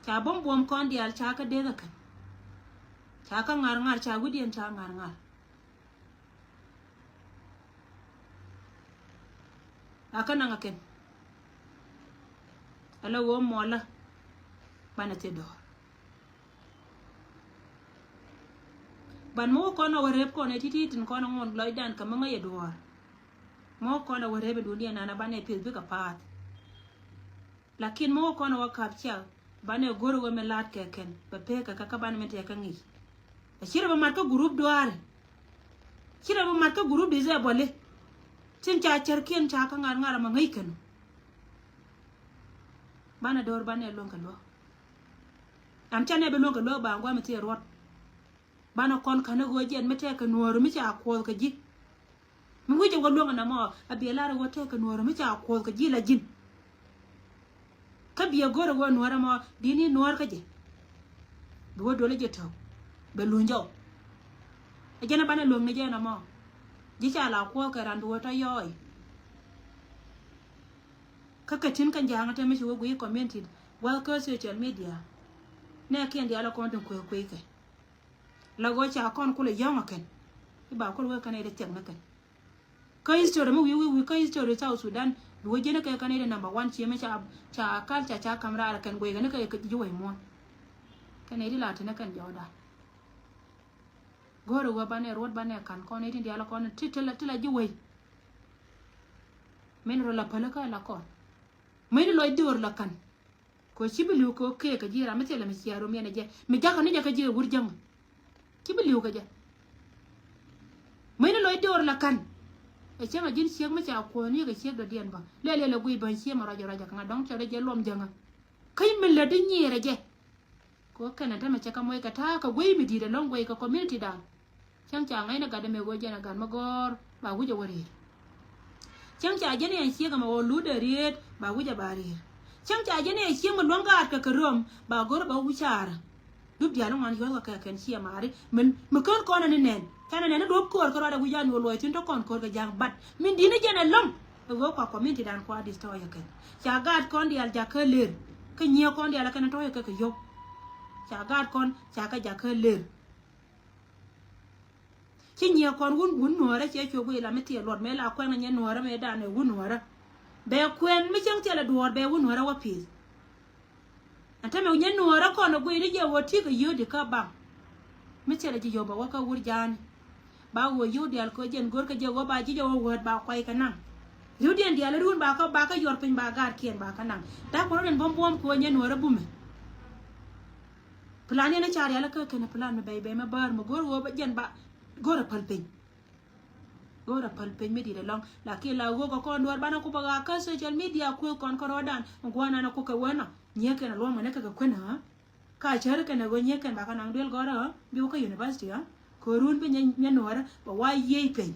Ca buɔ̱m buɔ̱m kɔn diaal ca kä deth ɛ kɛn. Ca kä ŋa̱r ŋa̱r ca wi̱diɛn ca ŋa̱r ŋa̱r. A kä naŋ ɛ kɛn. Ala ɣöö mɔlä banɛ thil dɔ̱r. Ban mi wä kɔn a wä rep kɔn ɛ ti̱ti̱ tin kɔn a ŋuɔn lɔcdan kɛ mi ŋäc ɛ duɔ̱ɔ̱r. Mi wä kɔn a wä rep ɛ duundiɛn nan a banɛ pi̱eth bikɛ paath. Lakin mi wä kɔn a wä kap ciak banɛ go̱r wä mi la̱t kɛ kɛn bɛ pek kɛ kɛ kä banɛ mi tɛk kä ŋi̱i̱c. Ɛ ci rɛ bɛ mat kä gurup duaarɛ. Ci rɛ bɛ mat kä gurup disɛbɔli. Tin ca cärkiɛn ca kä ŋa̱r ŋa̱r a ma ŋäc kɛn. Banɛ do̱r banɛ luäŋ kɛ luäk. An canɛ bi luäŋ kɛ luäk ba ŋuam thiee ruɔt. Banɛ kɔn ka̱n i̱ ɣöö jiɛn mi tɛk kɛ nuɔɔri mi ca kuɔth kɛ ji̱. Mi wi̱c ɛ wä luäŋ ɛnɛ mɔ a biɛ lar i̱ ɣöö tɛk kɛ nuɔɔri mi ca kuɔth kɛ ji̱ la ji̱n. Kä biɛ go̱r i̱ ɣöö nuɔɔri mɔ di̱t ni nuɔɔr kä jɛ. Bi wä duɔl i̱ jɛ tɔ̱k bɛ luny jɔw. Ɛ jɛn ɛ banɛ luäŋ ni jɛ ɛnɛ mɔ. Ji̱ ca la kuɔth kɛ ran bi wä tɔ yɔɔy. Kä kɛ tin kä ja̱a̱ŋ te mi ci wä guiy community gua̱th kä social media. Nɛ kiɛn diaal kɔn tin kueek kueek kɛ. La ɣöö ca kɔn kulɛ yɔ̱ŋ ɛ kɛn. I̱ ba kul wee kɛn ɛ dee thiɛk ni kɛn. Kä history mi wi̱i̱ wi̱i̱ wi̱i̱ kä history South Sudan bi wä ji̱n kɛ kɛn ɛ dee number one, ciɛ mi ca, ca culture ca ka̱m raar ɛ kɛn guɛy kɛn kɛ ji̱ wec muɔ̱ɔ̱n. Kɛn ɛ dee la ti ni kɛn jɔɔda. Go̱o̱ri wä banɛ ruɔt banɛ ka̱n kɔn ɛ tin diaal kɔn ti ti la, ti la ji̱ wec. Min rɔ la päl kä la kɔn. Min lɔc döör la ka̱n. Kɛ ɣöö ci bi li̱w kɛ ɣöö kɛɛk kɛ ji̱ ram mi thilɛ mi cia rom yɛn ɛ jɛ mi jakä ni jɛ kä ji̱ ɛ wur jäŋ. Ci bi li̱w kɛ jɛ. Mäni lɔc döör la ka̱n. Ɛ cäŋ a ji̱n ciek mi ca kuɔ̱ɔ̱n ni kɛ ciek dɔ̱diɛn bä lɛl yɛl ɛ guiy bäny ciek mi ruac ruac ɛ kaŋa dɔ̱ŋ cɛ rɔ jɛ luɔm jäŋä. Kä mi lät di nyiir ɛ jɛ. Kɛ ɣöö kɛn ɛ tämɛ cɛ kɛ moc kɛ ta̱a̱ kɛ guiy mi di̱i̱t ɛlɔ̱ŋ guiy kɛ community dan. Cäŋ ca ŋäcnɛ gat ɛmɛ ɣöö jɛn ɛ gat mi gɔ̱r ba wi̱c ɛ wä ri̱i̱r. Cäŋ ca jɛn ɛ ciek ɛmɛ ɣöö lutdɛ riet ba wi̱c ɛ ba ri̱i̱r. Cäŋ ca jɛn ɛ ciek mi luäŋ gaat kɛ kɛ röm ba go̱r ba wi̱c caarä. Dup diaal ni ŋuan yuɔ̱thkɛ kɛ kɛn ciɛ maari mi, mi kän kɔn ɛn ni nɛn. Canɛ nɛn ni duɔ̱p köör kärɔadɛ wi̱c an ɣöö luɔc thi̱n te kɔn köör kɛ ja̱a̱ŋ bat min di̱t ni jɛn ɛlɔ̱ŋ. Ɛ ɣöö kua community dan kua destroy ɛ kɛn. Ca gaat kɔn diaal jakä lër. Kä nyiee kɔn diaal ɛ kɛn tɔ̱ ɛ kɛ kɛ yio̱w. Ca gaat kɔn ca kɛ jakä lër. Ci nyiɛ kɔn wun, wun nuɔ̱ɔ̱rä cɛ cuɛ guiy la mi thiɛ luɔt mëë la kuɛn nyɛ nuɔ̱ɔ̱rä mëë danɛ wun nuɔ̱ɔ̱rä. Bɛ kuɛn mi cäŋ thilɛ duɔ̱ɔ̱r bɛ wun nuɔ̱ɔ̱rä wä pi̱i̱th. Ɛn tämɛ nyɛ nuɔ̱ɔ̱rä kɔn ɛ guiy ni jɛ wä ti̱i̱ kɛ yio̱o̱di kä baŋ. Mi thilɛ ji̱ yio̱o̱ bɛ wä kä wur ja̱a̱ni. Ba wä yio̱o̱ diaal kɛ jɛn go̱r kɛ jɛ wä ba ji̱ jɛ wä wät ba kuay kɛ naŋ. Riwdiɛn diaal riwun ba kä, ba kä yuɔr piny ba gaatkiɛn ba kä naŋ. Da̱k kuɔn rɔ den buɔ̱m buɔ̱m kɛ wä nyɛ nuɔ̱ɔ̱rä bumɛ. Plan yɛn a ca rial kä kɛn plan mi bɛy bɛy mi bäär mi go̱r ɣöö ba jɛn ba go̱r a päl piny. Go̱r a päl piny mi dit ɛlɔ̱ŋ. Lakin la ɣöö kɛ kɔn duɔ̱ɔ̱r banɛ ku bä ɣaa kä social media kuëë kɔn kä rɔɔdan. Guanan a ku kɛ wänɔ nyiee kɛn a luɔ̱ŋ mɛnɛ kɛ kɛ kuenä. Ka cär kɛn a ɣöö nyiee kɛn ba kä naŋ duel gɔ̱rä bi wä kä university. Kɛ run bi nyɛ, nyɛ nuɔ̱ɔ̱rä bɛ wa yiey piny.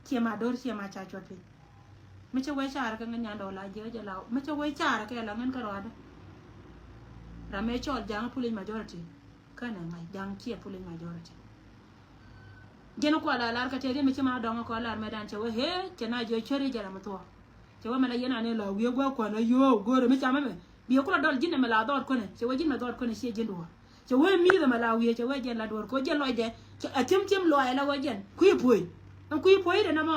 Ciɛ ma do̱r ciɛ ma ca cuɔt piny. Mi cɛ wee carɛ kɛ ŋän nyan dɔɔla jiɛ jɛ la mi cɛ wee carɛ kɛ la ŋän kä rɔadä. Ram mëë cɔl ja̱a̱ŋ pulic majority. Känɛ ŋa̱c ja̱a̱ŋ ciɛ pulic majority. Jɛn kua la lar kɛ tëë ri̱ mi ci ma dɔŋ kɔ lar mɛ dan cɛ wee hee cɛ na jiɔ cuɛri jɛ ram thuɔ. Cɛ wee mɛ la yɛn anɛ la wiee gua̱a̱k kuan a yio̱o̱ go̱o̱rɛ mi camɛ mɛ. Biɛ kulɔ dɔl ji̱n ɛmɛ la dhɔɔt kuäni cɛ wee ji̱n mɛ dhɔɔt kuäni ciɛ ji̱n duɔ̱ɔ̱r. Cɛ wee mi̱i̱th ɛmɛ la wiee cɛ wee jɛn la duɔ̱ɔ̱r kɛ wee jɛn lɔcdɛ. Cɛ a thiäm thiäm luaacɛ la wee jɛn kui̱ puɔ̱i. Ɛn kui̱ puɔ̱i dɛ nɔmɔ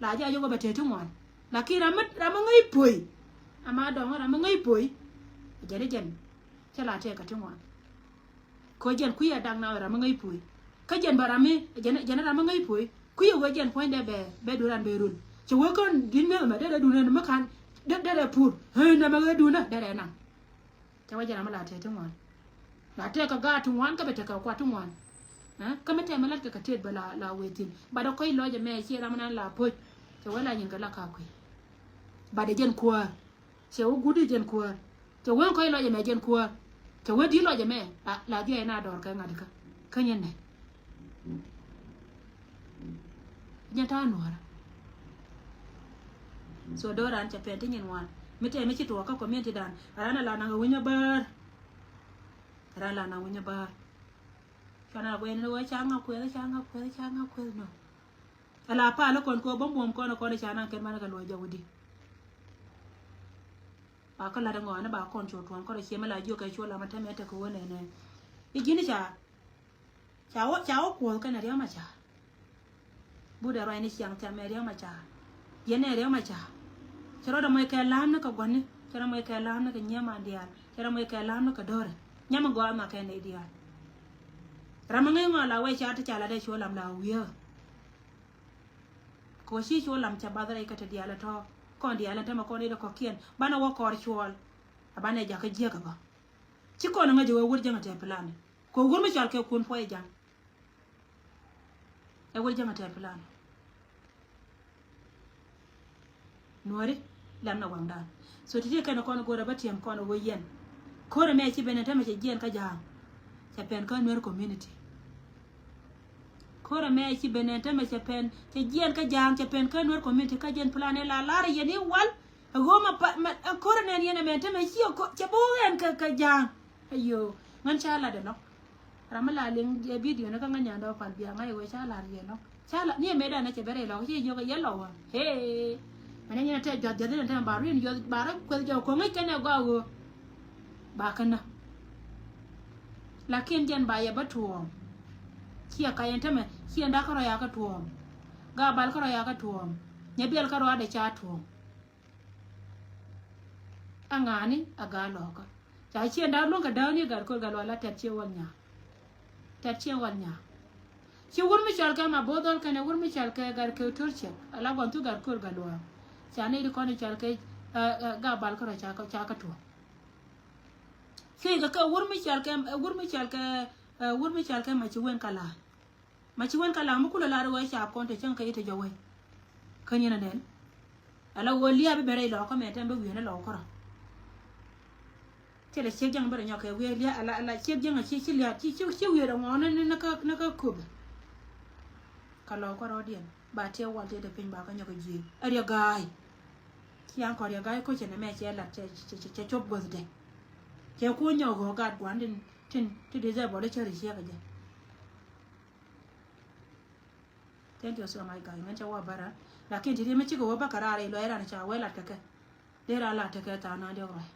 la jɛ a yio̱k wee bɛ tëë ti ŋuan. Lakin ram mi, ram mi ŋäc puɔ̱i. Ama dɔ̱ŋ ram mi ŋäc puɔ̱i. Jɛn i̱ jɛn cɛ la tëë kɛ ti ŋuan. Kɛ wee jɛn kui̱ a dak na wee ram mi ŋäc puɔ̱i. Kä jɛn bä ram mi jɛn, jɛn ram mi ŋäc puɔ̱i. Kui̱ a wee jɛn puɔ̱nydɛ bɛ, bɛ duran bɛ run. Cɛ wee kän di̱t mi ɛmɛ derɛ duundɛ ni mi ka̱n derɛ pur. Ɣän ɛmɛ ɣän duundä derɛ naŋ. Cɛ wee jɛn ram mi la tëë ti ŋuan. La tëë kɛ gaat ti ŋuan kä bɛ tëë kɛ kuat ti ŋuan. Kä mi tɛmɛ lat kɛ kɛ tëët bɛ la, la wee thi̱n. Bat ɛ kɔ̱c lɔcɛ mɛ ciɛ ram mi nan la po̱c. Cɛ wee la nyin kɛ la ka kui̱. Bat ɛ jɛn kuäär. Cɛ wee guut i̱ jɛn kuäär. Cɛ wee kɔ̱c lɔcɛ mɛ jɛn kuäär. Cɛ wee di̱t lɔcɛ mɛ la, la dhiɛc na dɔɔr kɛ ŋa̱t kä. Kä nyɛn nɛ. Nyɛ ta̱a̱ nuɔ̱ɔ̱rä. So do̱ran cɛ pɛn ti nyin ŋuan mi tɛm mi ci tuɔɔk kä community dan. Ran a la naŋ a wi̱ny a bäär. Ran la naŋ wi̱ny a bäär. Cuan a guɛn ni wee ca ŋa kuɛth, ca ŋa kuɛth, ca ŋa kuɛth nɔ. A la pal kɔn kɛ wä bä muɔm kɔn kɔn ca naŋ kɛn manɛ kɛ luɔc jɛ wä di. Ba kä lat ŋɔɔni ba kɔn cu tuɔm kɔn cie mi la jiök kɛ cu lam a tɛmɛ tekɛ wä nɛnɛ. I̱ ji̱n ca, ca wä, ca wä kuɔth kɛn a riɛm a ca. Budɛ ruacni ciaŋ thiam ɛ riɛm a ca. Yɛn ɛ riɛm a ca. Cɛ rɔ dɛ mɔc kɛ la̱a̱m ni kɛ gua̱ni. Cɛ rɔ mɔc kɛ la̱a̱m ni kɛ nyiee man diaal. Cɛ rɔ mɔc kɛ la̱a̱m ni kɛ do̱rɛ. Nyam mi gɔaa ma kɛ nɛy diaal. Ram mi ŋäc ŋɔak la wec ca ti ca la dee cu lam la wiee. Kɛ wä ci cu lam cɛ bath rɛy kä ti diaal tɔ̱. Kɔn diaal tämɛ kɔn i̱ dee kɔ̱kiɛn banɛ wä kɔr cuɔl. A banɛ jakä jiäk a bä. Ci kɔn ŋäc wä wur jäŋ a tɛɛ plan. Kɛ wur mi cɔal kɛ kun puɔy jaŋ. Ɛ wur jäŋ a tɛɛ plan. Nuɔri lam na waŋdan. So ti̱ti̱ kɛn kɔn go̱rɛ bä tiɛm kɔn wä yɛn. Ko̱rɛ mɛ ci ben ɛn tämɛ cɛ jiɛn kä ja̱a̱ŋ. Cɛ pɛn kä Nuer community. Ko̱rɛ mɛ ci ben ɛn tämɛ cɛ pɛn cɛ jiɛn kä ja̱a̱ŋ cɛ pɛn kä Nuer community kä jiɛn plan ɛ la lar yɛn i̱ wal. Ɛ ɣöö ma pa, ma, ɛ ko̱rɛ nɛn yɛn ɛmɛn tämɛ ci ɛ ko, cɛ bi wä ɛn kä, kä ja̱a̱ŋ. Ayo, ŋän ca lat ɛnɔ. Ram mi la liŋ jɛ video ni kä ŋän nyandɛ wä pal bia ŋa̱c ɛ ɣöö ca lar yɛn lɔ. Ca lat ni ɛmɛ danɛ cɛ bɛ rɛy lɔk ci jiök ɛ yɛn lɔ wä. Hee. Mɛn ɛ nyɛn ɛ tɛ juath jiath in ɛ tɛ ba ruin juath ba rɔ kueth jɛ ko̱ ŋäc kɛn ɛ gɔaa ɣöö. Ba känä. Lakin jɛn ba yɛ bä tuɔɔm. Ciɛ ka yɛn tämɛ, ciɛ dak kärɔa yakä tuɔɔm. Gabal kärɔa yakä tuɔɔm. Nyɛ biɛl kärɔa dee ca tuɔɔm. Aŋa̱ni a gaa lɔɔkä. Ca ciɛ dak luäŋ kɛ dääni gat kör gat lual a tɛt ciɛ wal nyaa. Tɛt ciɛ wal nyaa. Ci wur mi cɔal kɛ ma bo̱o̱th dhɔl kɛnɛ wur mi cɔal kɛ gat kɛ tör ciɛk. Ala gua̱n thu gat kör gat lual. Ca ni di kɔn i̱ cɔal kɛ, ɛ, ɛ, gabal kärɔa ca kä, ca kä tuɔɔm. Cuɛ kɛ kɛ wur mi cɔal kɛ, wur mi cɔal kɛ, wur mi cɔal kɛ ma ci wen ka la̱a̱. Ma ci wen ka la̱a̱ mi kulɛ la̱a̱ wee caap kɔn te cäŋ kɛ i̱ te jɔwɛ. Kä nyin a nɛn. Ala wä lia̱a̱ bi ben rɛy lɔɔkä mɛ tɛm bi wi̱i̱ ni lɔɔkä rɔ. Thilɛ ciek jäŋ bi rɛ nyɔk kɛ wiee lia̱a̱ ala, ala ciek jäŋ a ci, ci lia̱a̱ ci, ci, ci wiee rɛ ŋɔɔni ni, ni kä, ni kä köpɛ. Ka lɔɔkä rɔɔdiɛn ba tiɛ wal tiɛ te piny ba kä nyɔk kɛ jiee. Ɛ riɛ ga̱a̱y. Ci an kɔn riɛ ga̱a̱y koc cɛ nɛ mɛ cɛ lat cɛ, cɛ, cɛ, cɛ cop guäthdɛ. Cɛ kuɔ nyɔk ɣöö gat gua̱n tin, tin, ti disable cä ri ciek kɛ jɛ. Thank you so much guys. Ŋän cä wä bä ran. Lakin ti ri mi cikɛ wä bä kɛ raar ilɔ iran ca wä lat kɛ kɛ. Dee ran lat kɛ kɛ tha̱a̱ŋ naŋ diɔk ruac.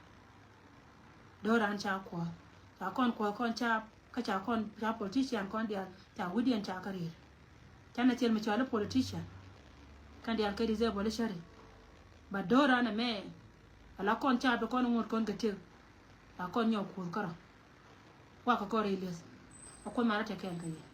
Do̱ran ca kuɔth. Ca kɔn kuɔth kɔn ca, kä ca kɔn ca politician kɔn diaal ca wi̱diɛn ca kä ri̱i̱r. Ca na thil mi cɔal i̱ politician. Kɛn diaal kɛ disable cä ri. But do̱ran ɛmɛ. Ala kɔn ca bi kɔn ŋot kɔn kɛ tiek. Ca kɔn nyɔk kuɔth kärɔ. Wakɛ kɔr i̱ lieth. A kuoth marä te kɛɛl kɛ yɛ.